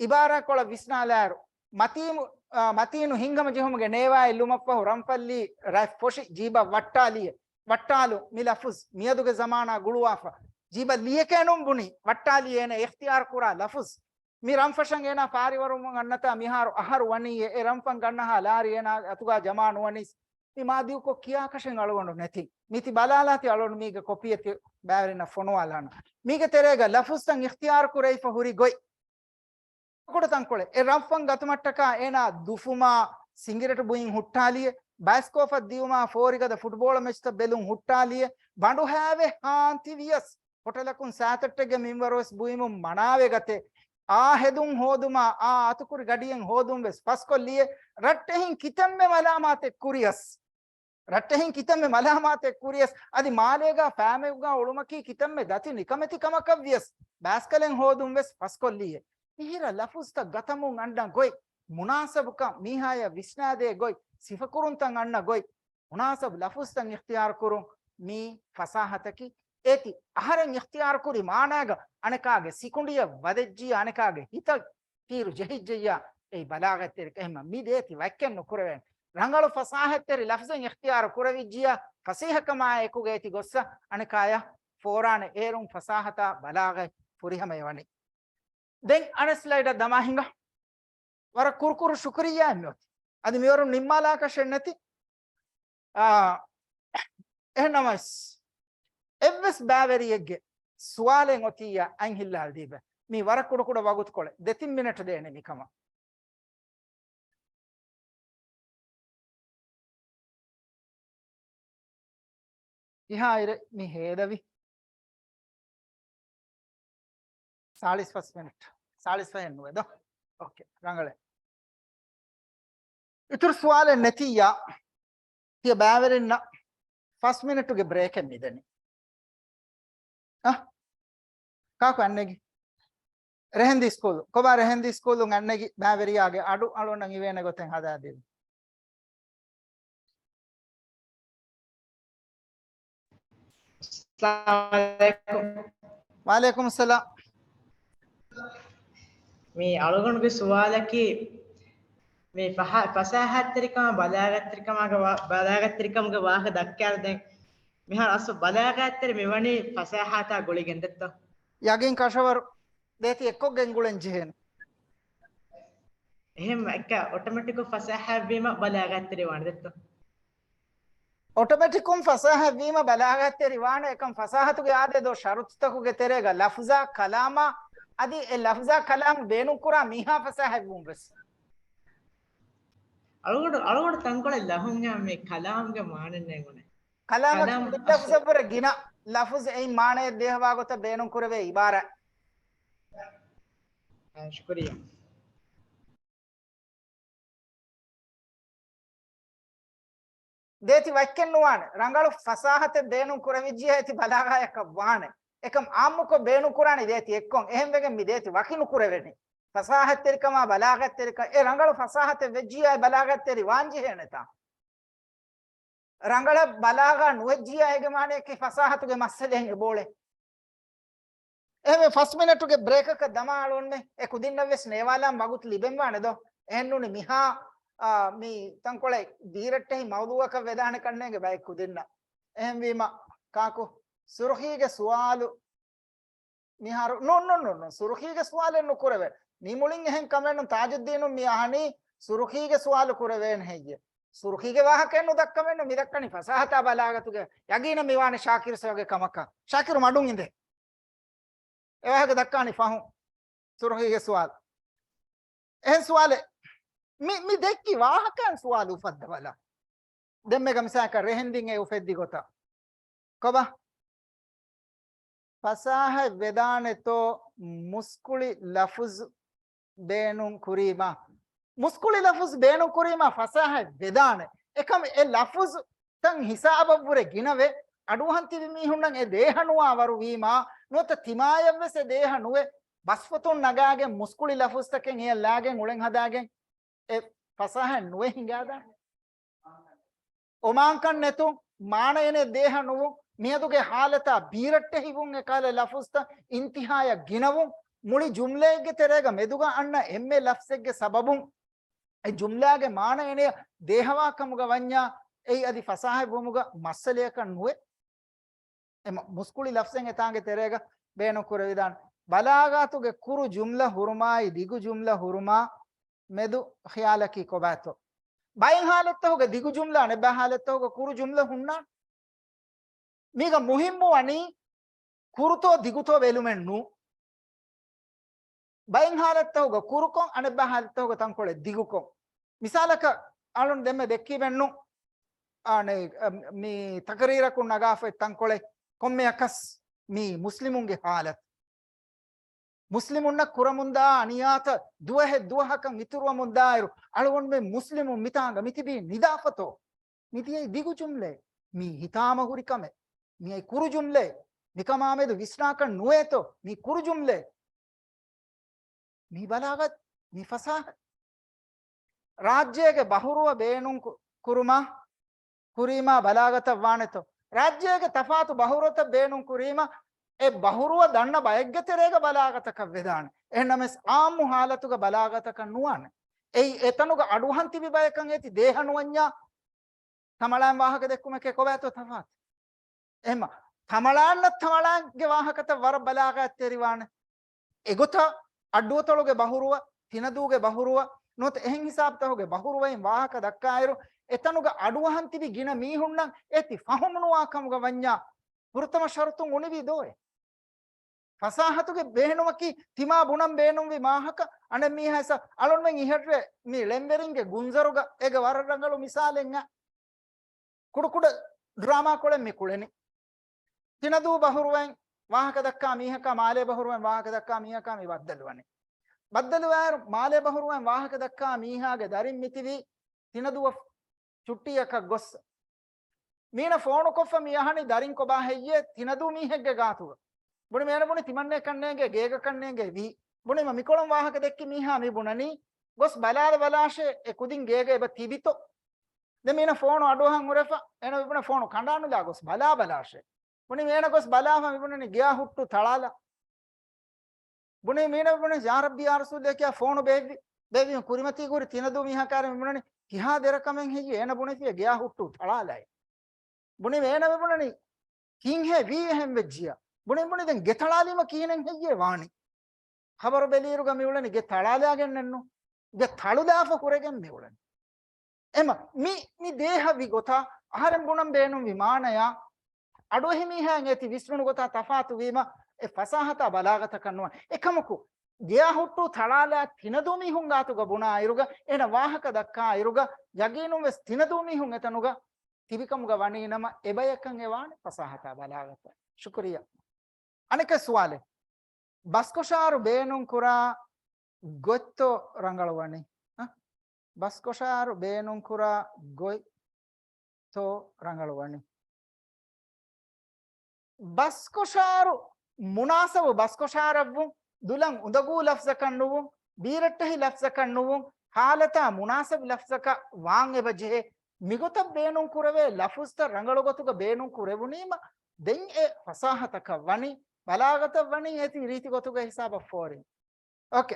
އިބާރާތްކޮޅަށް ވިސްނާލާއިރު، މަތީމު-، އާ، މަތީނު ހިނގަމަޖެހުމުގެ ނޭވާއެއް ލުމަށްފަހު ރަންފަށްލީ ރަތް ފޮށި ޖީބަށް ވައްޓާލިއެ. ވައްޓާލު މި ލަފުޒް މިއަދުގެ ޒަމާނާ ގުޅުވާފަ. ޖީބަށް ލިޔެކޭ ނޫން ބުނީ، ވައްޓާލި އޭނަ އިޚްތިޔާރު ކުރާ ލަފުޒް. މި ރަންފަށަށް އޭނާ ފާރިވަރުމުން އަންނަތާ މިހާރު އަހަރު ވަނީއޭ، އެ ރަންފަން ގަންނަހާ ލާރި އޭނާ އަތުގާ ޖަމާ ނުވަނީސް. މި މާ ދިގުކޮށް ކިޔާކަށެއް އަޅުގަނޑު ނެތި. މިތި ބަލާލާތި އަޅުގަނޑު މީގެ ކޮޕީއެއް ތި ބައިވެރިންނަށް ފޮނުވާލާނަން. މީގެ ތެރޭގަ ލަފުޒުތައް އިޚްތިޔާރު ކުރެވިފަ ހުރި ގޮތް. ކުޑަ ތަންކޮޅެއް. އެ ރަށްފަން ގަތުމަށްޓަކާ އޭނާ ދުފުމާ ސިނގިރޭޓު ބުއިން ހުއްޓާލިއެ، ބައިސްކޯފަށް ދިޔުމާ ފޯރިގަދަ ފުޓްބޯޅަ މެޗުތައް ބެލުން ހުއްޓާލިއެ، ބަނޑުހައިވެ ހާން ތިވިޔަސް، ހޮޓަލަކުން ސާތައްޓެއްގެ މިންވަރުވެސް ބުއިމުން މަނާވެގަތެ، އާ ހެދުން ހޯދުމާ، އާ އަތުކުރި ގަޑިއެއް ހޯދުން ވެސް ފަސްކޮށްލިއެ، ރައްޓެހިން ކިތަންމެ މަލާމާތެއް ކުރިޔަސް. ރައްޓެހިން ކިތަންމެ މަލާމާތެއް ކުރިޔަސް، އަދި މާލޭގާ ފައިމެގުގާ އުޅުމަކީ ކިތަންމެ ދަތި ނިކަމެތި ކަމަކަށްވިޔަސް، ބާސްކަލެއް ހޯދުން ވެސް ފަސްކޮށްލިއެ. މިހިރަ ލަފުޒުތައް ގަތަމުން އަންނަ ގޮތް، މުނާސަބުކަން، މީހާޔަށް ވިސްނާދޭ ގޮތް، ސިފަކުރުންތައް އަންނަ ގޮތް، މުނާސަބު ލަފުޒުތައް އިޚްތިޔާރު ކުރުން މީ ފަސާހަތަކީ. އޭތި އަހަރެން އިޚްތިޔާރު ކުރި މާނާގަ އަނެކާގެ ސިކުނޑިއަށް ވަދެއްޖިޔާ، އަނެކާގެ ހިތަށް ތީރު ޖެހިއްޖެއްޔާ، އެއީ ބަލާޣަތްތެރިކަން. އެހެންމަ މި ދޭތި ވައްކެއް ނުކުރެވޭނެ. ރަނގަޅު ފަސާހަތްތެރި ލަފްޒެއް އިޚްތިޔާރު ކުރެވިއްޖިޔާ، ފަސޭހަކަމާ އެކުގަ އޭތި ގޮއްސަ އަނެކާޔަށް ފޯރާނެ. އޭރުން ފަސާހަތާ ބަލާޣަތް ފުރިހަމަ އެވަނީ. ދެން އަނެއް ސްލައިޑަށް ދަމާ ހިނގާ. ވަރަށް ކުރުކުރު ޝުކުރިއްޔާ އެންމެ އޮތީ. އަދި މިވަރުން ނިންމާލާކަށެއް ނެތި. އާ، އެހެންނަމަވެސް، އެއްވެސް ބައިވެރިއެއްގެ ސުވާލެއް އޮތިއްޔާ އަތް ހިއްލާލަދީބަ. މީ ވަރަށް ކުޑަކުޑަ ވަގުތުކޮޅެއް. ދެތިން މިނެޓް ދޭނެ މިކަމަށް. ކިހާއިރެއް މި ހޭލެވި؟ ސާޅީސް ފަސް މިނެޓް. ސާޅީސް ފަހެއް ނުވެ ދޯ؟ އޯކޭ، ރަނގަޅޭ. އިތުރު ސުވާލެއް ނެތިއްޔާ، ތިޔަ ބައިވެރިންނަށް ފަސް މިނެޓުގެ ބްރޭކެއް މިދެނީ. އަ؟ ކާކު އަންނެގި؟ ރެހެންދީ ސްކޫލު. ކޮބާ ރެހެންދީ ސްކޫލުން އަންނެގި ބައިވެރިޔާގެ އަޑު އަޅުންނަށް އިވޭނެ ގޮތެއް ހަދާދީ. އައްސަލާމު ޢަލައިކުމް. ވަޢަލައިކުމުއްސަލާމް. މި އަޅުގަނޑުގެ ސުވާލަކީ، މި ފަހަ-، ފަސާހަތްތެރިކަމާ ބަލާޣަތްތެރިކަމާގެ ވާ-، ބަލާޣަތްތެރިކަމުގެ ވާހަކަ ދައްކާލަދޭން. މިހާރު އަސްލު ބަލާޣަތްތެރި މިވަނީ ފަސާހަތާ ގުޅިގެން ދެއްތޯ؟ ޔަގީން ކަށަވަރު. ދޭތި އެއްކޮށް ގެންގުޅެން ޖެހޭނެ. އެހެން އެއްކަ އޮޓޮމެޓިކުން ފަސާހަތްވީމަ ބަލާޣަތްތެރި ވާނެ ދެއްތޯ؟ އޮޓޮމެޓިކުން ފަސާހަތްވީމަ ބަލާޣަތްތެރި ވާނެ. އެކަން ފަސާހަތުގެ އާދޭ ދޯ ޝަރުތުތަކުގެ ތެރޭގަ ލަފުޒާ ކަލާމާ، އަދި އެ ލަފުޒާ ކަލާމް ބޭނުންކުރާ މީހާ ފަސާހަތްވުން ވެސް. އަޅުގަނޑު، އަޅުގަނޑު ތަންކޮޅެއް ލަހުން މި ކަލާމްގެ މާނައެއް ނޭނގުނެ. ކަލާމަކީ ކަލާމް މި ލަފުޒަށްވުރެ ގިނަ ލަފުޒު އެއިން މާނައެއް ދޭހަވާ ގޮތަށް ބޭނުން ކުރެވޭ އިބާރާތް. އާ، ޝުކުރިއްޔާ. ދޭތި ވައްކެއް ނުވާނެ. ރަނގަޅު ފަސާހަތެއް ބޭނުން ކުރެވިއްޖިޔާ އޭތި ބަލާޣާޔަކަށް ވާނެ. އެކަމް އާއްމުކޮށް ބޭނުން ކުރާނީ ދޭތި އެއްކޮށް. އެހެންވެގެން މި ދޭތި ވަކި ނުކުރެވެނީ. ފަސާހަތްތެރިކަމާ ބަލާޣަތްތެރިކަން، އެ ރަނގަޅު ފަސާހަތެއް ވެއްޖިޔާ އެ ބަލާޣަތްތެރި ވާން ޖެހޭނެތާ؟ ރަނގަޅަށް ބަލާޣާ ނުވެއްޖިޔާ އޭގެ މާނަޔަކީ ފަސާހަތުގެ މައްސަލައެއް އެބޯޅެ. އެހެންވެ ފަސް މިނެޓުގެ ބްރޭކަކަށް ދަމާ އަޅުންމެ އެ ކުދިންނަށް ވެސް ނޭވާލާން ވަގުތު ލިބެންވާނެ ދޯ؟ އެހެންނޫނީ މިހާ، އާ، މި ތަންކޮޅެއް ދީރައްޓެހި މައުޟޫއަކަށް ވެދާނެ ކަންނޭނގެ ބައެއް ކުދިންނަށް. އެހެންވީމަ ކާކު ސުރުޚީގެ ސުވާލު މިހާރު ނޫން، ނޫން، ނޫން، ނޫން. ސުރުޚީގެ ސުވާލެއް ނުކުރެވޭ. މި މުޅިން އެހެން ކަމެއް ނޫން. ތާޖުއްދީނު މި އަހަނީ ސުރުޚީގެ ސުވާލު ކުރެވޭނެ ހެއްޔޭ؟ ސުރުޚީގެ ވާހަކައެއް ނުދައްކަމެއް ނޫން. މި ދައްކަނީ ފަސާހަތާ ބަލާޣަތުގެ. ޔަގީނަށް މި ވާނެ ޝާކިރު ސަރގެ ކަމަކަށް. ޝާކިރު މަޑުން އިނދޭ. އެ ވާހަކަ ދައްކާނީ ފަހުން. ސުރުޚީގެ ސުވާލު. އެހެން ސުވާލެއް. މި، މި ދެއްކި ވާހަކައިން ސުވާލު އުފައްދަވާލާ. ދެންމެގަ މިސާލަކަށް ރެހެންދިން އެ އުފެއްދި ގޮތަށް. ކޮބާ؟ ފަސާހަތް ވެދާނެތޯ މުސްކުޅި ލަފުޒު ބޭނުން ކުރީމާ؟ މުސްކުޅި ލަފުޒު ބޭނުން ކުރީމާ ފަސާހަތް ވެދާނެ. އެކަމް އެ ލަފުޒު ތަން ހިސާބަށްވުރެ ގިނަވެ، އަޑުއަހަން ތިބި މީހުންނަށް އެ ދޭހަ ނުވާ ވަރު ވީމާ، ނުވަތަ ތިމާޔަށްވެސް އެ ދޭހަ ނުވެ، ބަސްފުތުން ނަގާގެން މުސްކުޅި ލަފުޒުތަކެއް އެޔަށް ލާގެން އުޅެން ހަދާގެން އެ ފަސާހަތް ނުވެ ހިނގާދާނެ. އޮމާންކަން ނެތުން، މާނައެނެ ދޭހަ ނުވުން، މިއަދުގެ ހާލަތާ ބީރައްޓެހިވުން އެކާލަ ލަފުޒުތައް އިންތިހާޔަށް ގިނަވުން، މުޅި ޖުމްލައެއްގެ ތެރޭގަ މެދުގަ އަންނަ އެންމެ ލަފްޒެއްގެ ސަބަބުން އެ ޖުމްލާގެ މާނަ އޭނަޔަށް ދޭހަވާ ކަމުގަ ވަންޏާ، އެއީ އަދި ފަސާހަތްވުމުގަ މައްސަލަޔަކަށް ނުވޭ. އެ މަ-، މުސްކުޅި ލަފްޒެއް އެތާނގެ ތެރޭގަ ބޭނުން ކުރެވިދާނެ. ބަލާޣާތުގެ ކުރު ޖުމްލަ ހުރުމާއި ދިގު ޖުމްލަ ހުރުމާ މެދު ޚިޔާލަކީ ކޮބާތޯ؟ ބައެއް ހާލަތްތަކުގަ ދިގު ޖުމްލަ، އަނެއްބައި ހާލަތްތަކުގަ ކުރު ޖުމްލަ ހުންނާނެ. މީގަ މުހިއްމު ވަނީ ކުރުތޯ ދިގުތޯ ބެލުމެއް ނޫން. ބައެއް ހާލަތްތަކުގަ ކުރުކޮށް، އަނެއްބައި ހާލަތްތަކުގަ ތަންކޮޅެއް ދިގުކޮށް. މިސާލަކަށް އަޅުން ދެންމެ ދެއްކީމެއްނު، އާނެ، މި ތަޤްރީރަކުން ނަގާފައި ތަންކޮޅެއް ކޮންމެއަކަސް މި މުސްލިމުންގެ ހާލަތު. މުސްލިމުންނަށް ކުރަމުންދާ އަނިޔާތައް ދުވަހެއް ދުވަހަކަށް އިތުރުވަމުންދާއިރު، އަޅުގަނޑުމެން މުސްލިމުން މިތާނގަ މިތިބީ ނިދާފަތޯ؟ މިދިޔައީ ދިގު ޖުމްލައެއް. މީ ހިތާމަހުރި ކަމެއް. މިއީ ކުރު ޖުމްލައެއް. މިކަމާމެދު ވިސްނާކަށް ނުވޭތޯ؟ މީ ކުރު ޖުމްލައެއް. މީ ބަލާޣަތް، މީ ފަސާހަތް. ރާއްޖޭގެ ބަހުރުވަ ބޭނުން ކު-، ކުރުމާ، ކުރީމާ ބަލާޣަތަށް ވާނެތޯ؟ ރާއްޖޭގެ ތަފާތު ބަހުރުވަތައް ބޭނުން ކުރީމަ، އެ ބަހުރުވަ ދަންނަ ބައެއްގެ ތެރޭގަ ބަލާޣަތަކަށް ވެދާނެ. އެހެންނަމަވެސް އާއްމު ހާލަތުގަ ބަލާޣަތަކަށް ނުވާނެ. އެއީ އެތަނުގަ އަޑުއަހަން ތިބި ބަޔަކަށް އޭތި ދޭހަ ނުވަންޏާ ތަމަޅާން ވާހަކަ ދެއްކުމެކޭ ކޮބާތޯ ތަފާތު؟ އެހެންމަ ތަމަޅާންނަށް ތަމަޅާންގެ ވާހަކަތައް ވަރަށް ބަލާޣަތްތެރިވާނެ. އެގޮތަށް އައްޑުއަތޮޅުގެ ބަހުރުވަ، ތިނަދޫގެ ބަހުރުވަ، ނުވަތަ އެހެން ހިސާބުތަކުގެ ބަހުރުވައިން ވާހަކަ ދައްކާއިރު، އެތަނުގަ އަޑުއަހަން ތިބި ގިނަ މީހުންނަށް އޭތި ފަހުމުނުވާ ކަމުގަ ވަންޏާ، ފުރަތަމަ ޝަރުތުން އުނިވީ ދޯއޭ؟ ފަސާހަތުގެ ބޭނުމަކީ ތިމާ ބުނަން ބޭނުންވި މާހަކަ އަނެއް މީހާ އެސަ އަޅުންމެން އިހަށްރޭ މި ޅެންވެރިންގެ ގުންޒަރުގަ އޭގެ ވަރަށް ރަނގަޅު މިސާލެއް އަ. ކުޑަކުޑަ ޑްރާމާ ކޮޅެއް މި ކުޅެނީ. ތިނަދޫ ބަހުރުވައިން ވާހަކަ ދައްކާ މީހަކާ، މާލޭ ބަހުރުވައިން ވާހަކަ ދައްކާ މީހަކާ މި ބައްދަލުވަނީ. ބައްދަލުވާއިރު މާލޭ ބަހުރުވައިން ވާހަކަ ދައްކާ މީހާގެ ދަރިން މިތިބީ ތިނަދޫއަށް ޗުއްޓީއަކަށް ގޮއްސަ. މީނަ ފޯނުކޮށްފަ މި އަހަނީ ދަރިން ކޮބާ ހެއްޔޭ ތިނަދޫ މީހެއްގެ ގާތުގަ. ބުނި މޭނަ ބުނި ތިމަންނޭ ކަންނޭނގެ ގޭގަ ކަންނޭނގެ ވީ. ބުނި މިކޮޅުން ވާހަކަ ދެއްކި މީހާ މި ބުނަނީ ގޮސް ބަލާލަ ބަލާށޭ އެ ކުދިން ގޭގަ އެބަ ތިބިތޯ. ދެ މީނަ ފޯނު އަޑުއަހަން ހުރެފަ އޭނަ މި ބުނަ ފޯނު ކަނޑާނުލާ ގޮސް ބަލާ ބަލާށޭ. ބުނި މޭނަ ގޮސް ބަލާފަ މި ބުނަނީ ގެއާ ހުއްޓޫ ތަޅާލަ. ބުނި މީނަ ބުނި ޔާ ރައްބި ޔާ ރަސޫލޭ ކިޔާ ފޯނު ބޭއްވި. ބޭއްވި ކުރިމަތީ ގުރި ތިނަދޫ މީހާ ކާރެ މި ބުނަނީ ކިހާ ދެރަ ކަމެއް ހެއްޔޭ އޭނަ ބުނެފިޔޭ ގެއާ ހުއްޓޫ ތަޅާލައި. ބުނި މޭނަ މި ބުނަނީ ކިހިންހޭ ވީ އެހެން ވެއްޖިޔާ. ބުނި ބުނި ދެން ގެ ތަޅާލީމަ ކިހިނެއް ހެއްޔޭ ވާނީ. ޚަބަރު ބެލިއިރުގަ މި އުޅެނީ ގެ ތަޅާލާގެންނެއްނު. ގެ ތަޅުލާފަ ހުރެގެން މި އުޅެނީ. އެމަ މި، މި ދޭހަ ވި ގޮތާ އަހަރެން ބުނަން ބޭނުން ވި މާނަޔާ، އަޑުއެހި މީހާއަށް އޭތި ވިސްނުނު ގޮތާ ތަފާތު ވީމަ، އެ ފަސާހަތާ ބަލާޣަތަކަށް ނުވާނެ. އެކަމަކު، ގެއާ ހުއްޓޫ ތަޅާލާ ތިނަދޫ މީހުން ގާތުގަ ބުނާ އިރުގަ، އޭނަ ވާހަކަ ދައްކާ އިރުގަ، ޔަގީނުން ވެސް ތިނަދޫ މީހުން އެތަނުގަ ތިބިކަމުގަ ވަނީ ނަމަ، އެބަޔަކަށް އެ ވާނެ ފަސާހަތާ ބަލާޣަތަށް. ޝުކުރިއްޔާ. އަނެކެއް ސުވާލެއް. ބަސްކޮށާރު ބޭނުން ކުރާ ގޮތްތޯ ރަނގަޅުވަނީ؟ އަ؟ ބަސްކޮށާރު ބޭނުން ކުރާ ގޮތްތޯ ރަނގަޅުވަނީ؟ ބަސްކޮށާރު މުނާސަބު ބަސްކޮށާރަށްވުން، ދުލަށް އުނދަގޫ ލަފްޒަކަށް ނުވުން، ބީރައްޓެހި ލަފްޒަކަށް ނުވުން، ހާލަތާ މުނާސަބު ލަފްޒަކަށް ވާން އެބަ ޖެހޭ. މިގޮތަށް ބޭނުން ކުރެވޭ ލަފުޒްތައް ރަނގަޅު ގޮތުގަ ބޭނުން ކުރެވުނީމަ، ދެން އެ ފަސާހަތަކަށް ވަނީ، ބަލާޣަތަށް ވަނީ އޭތި ރީތި ގޮތުގެ ހިސާބަށް ފޯރިން. އޯކޭ.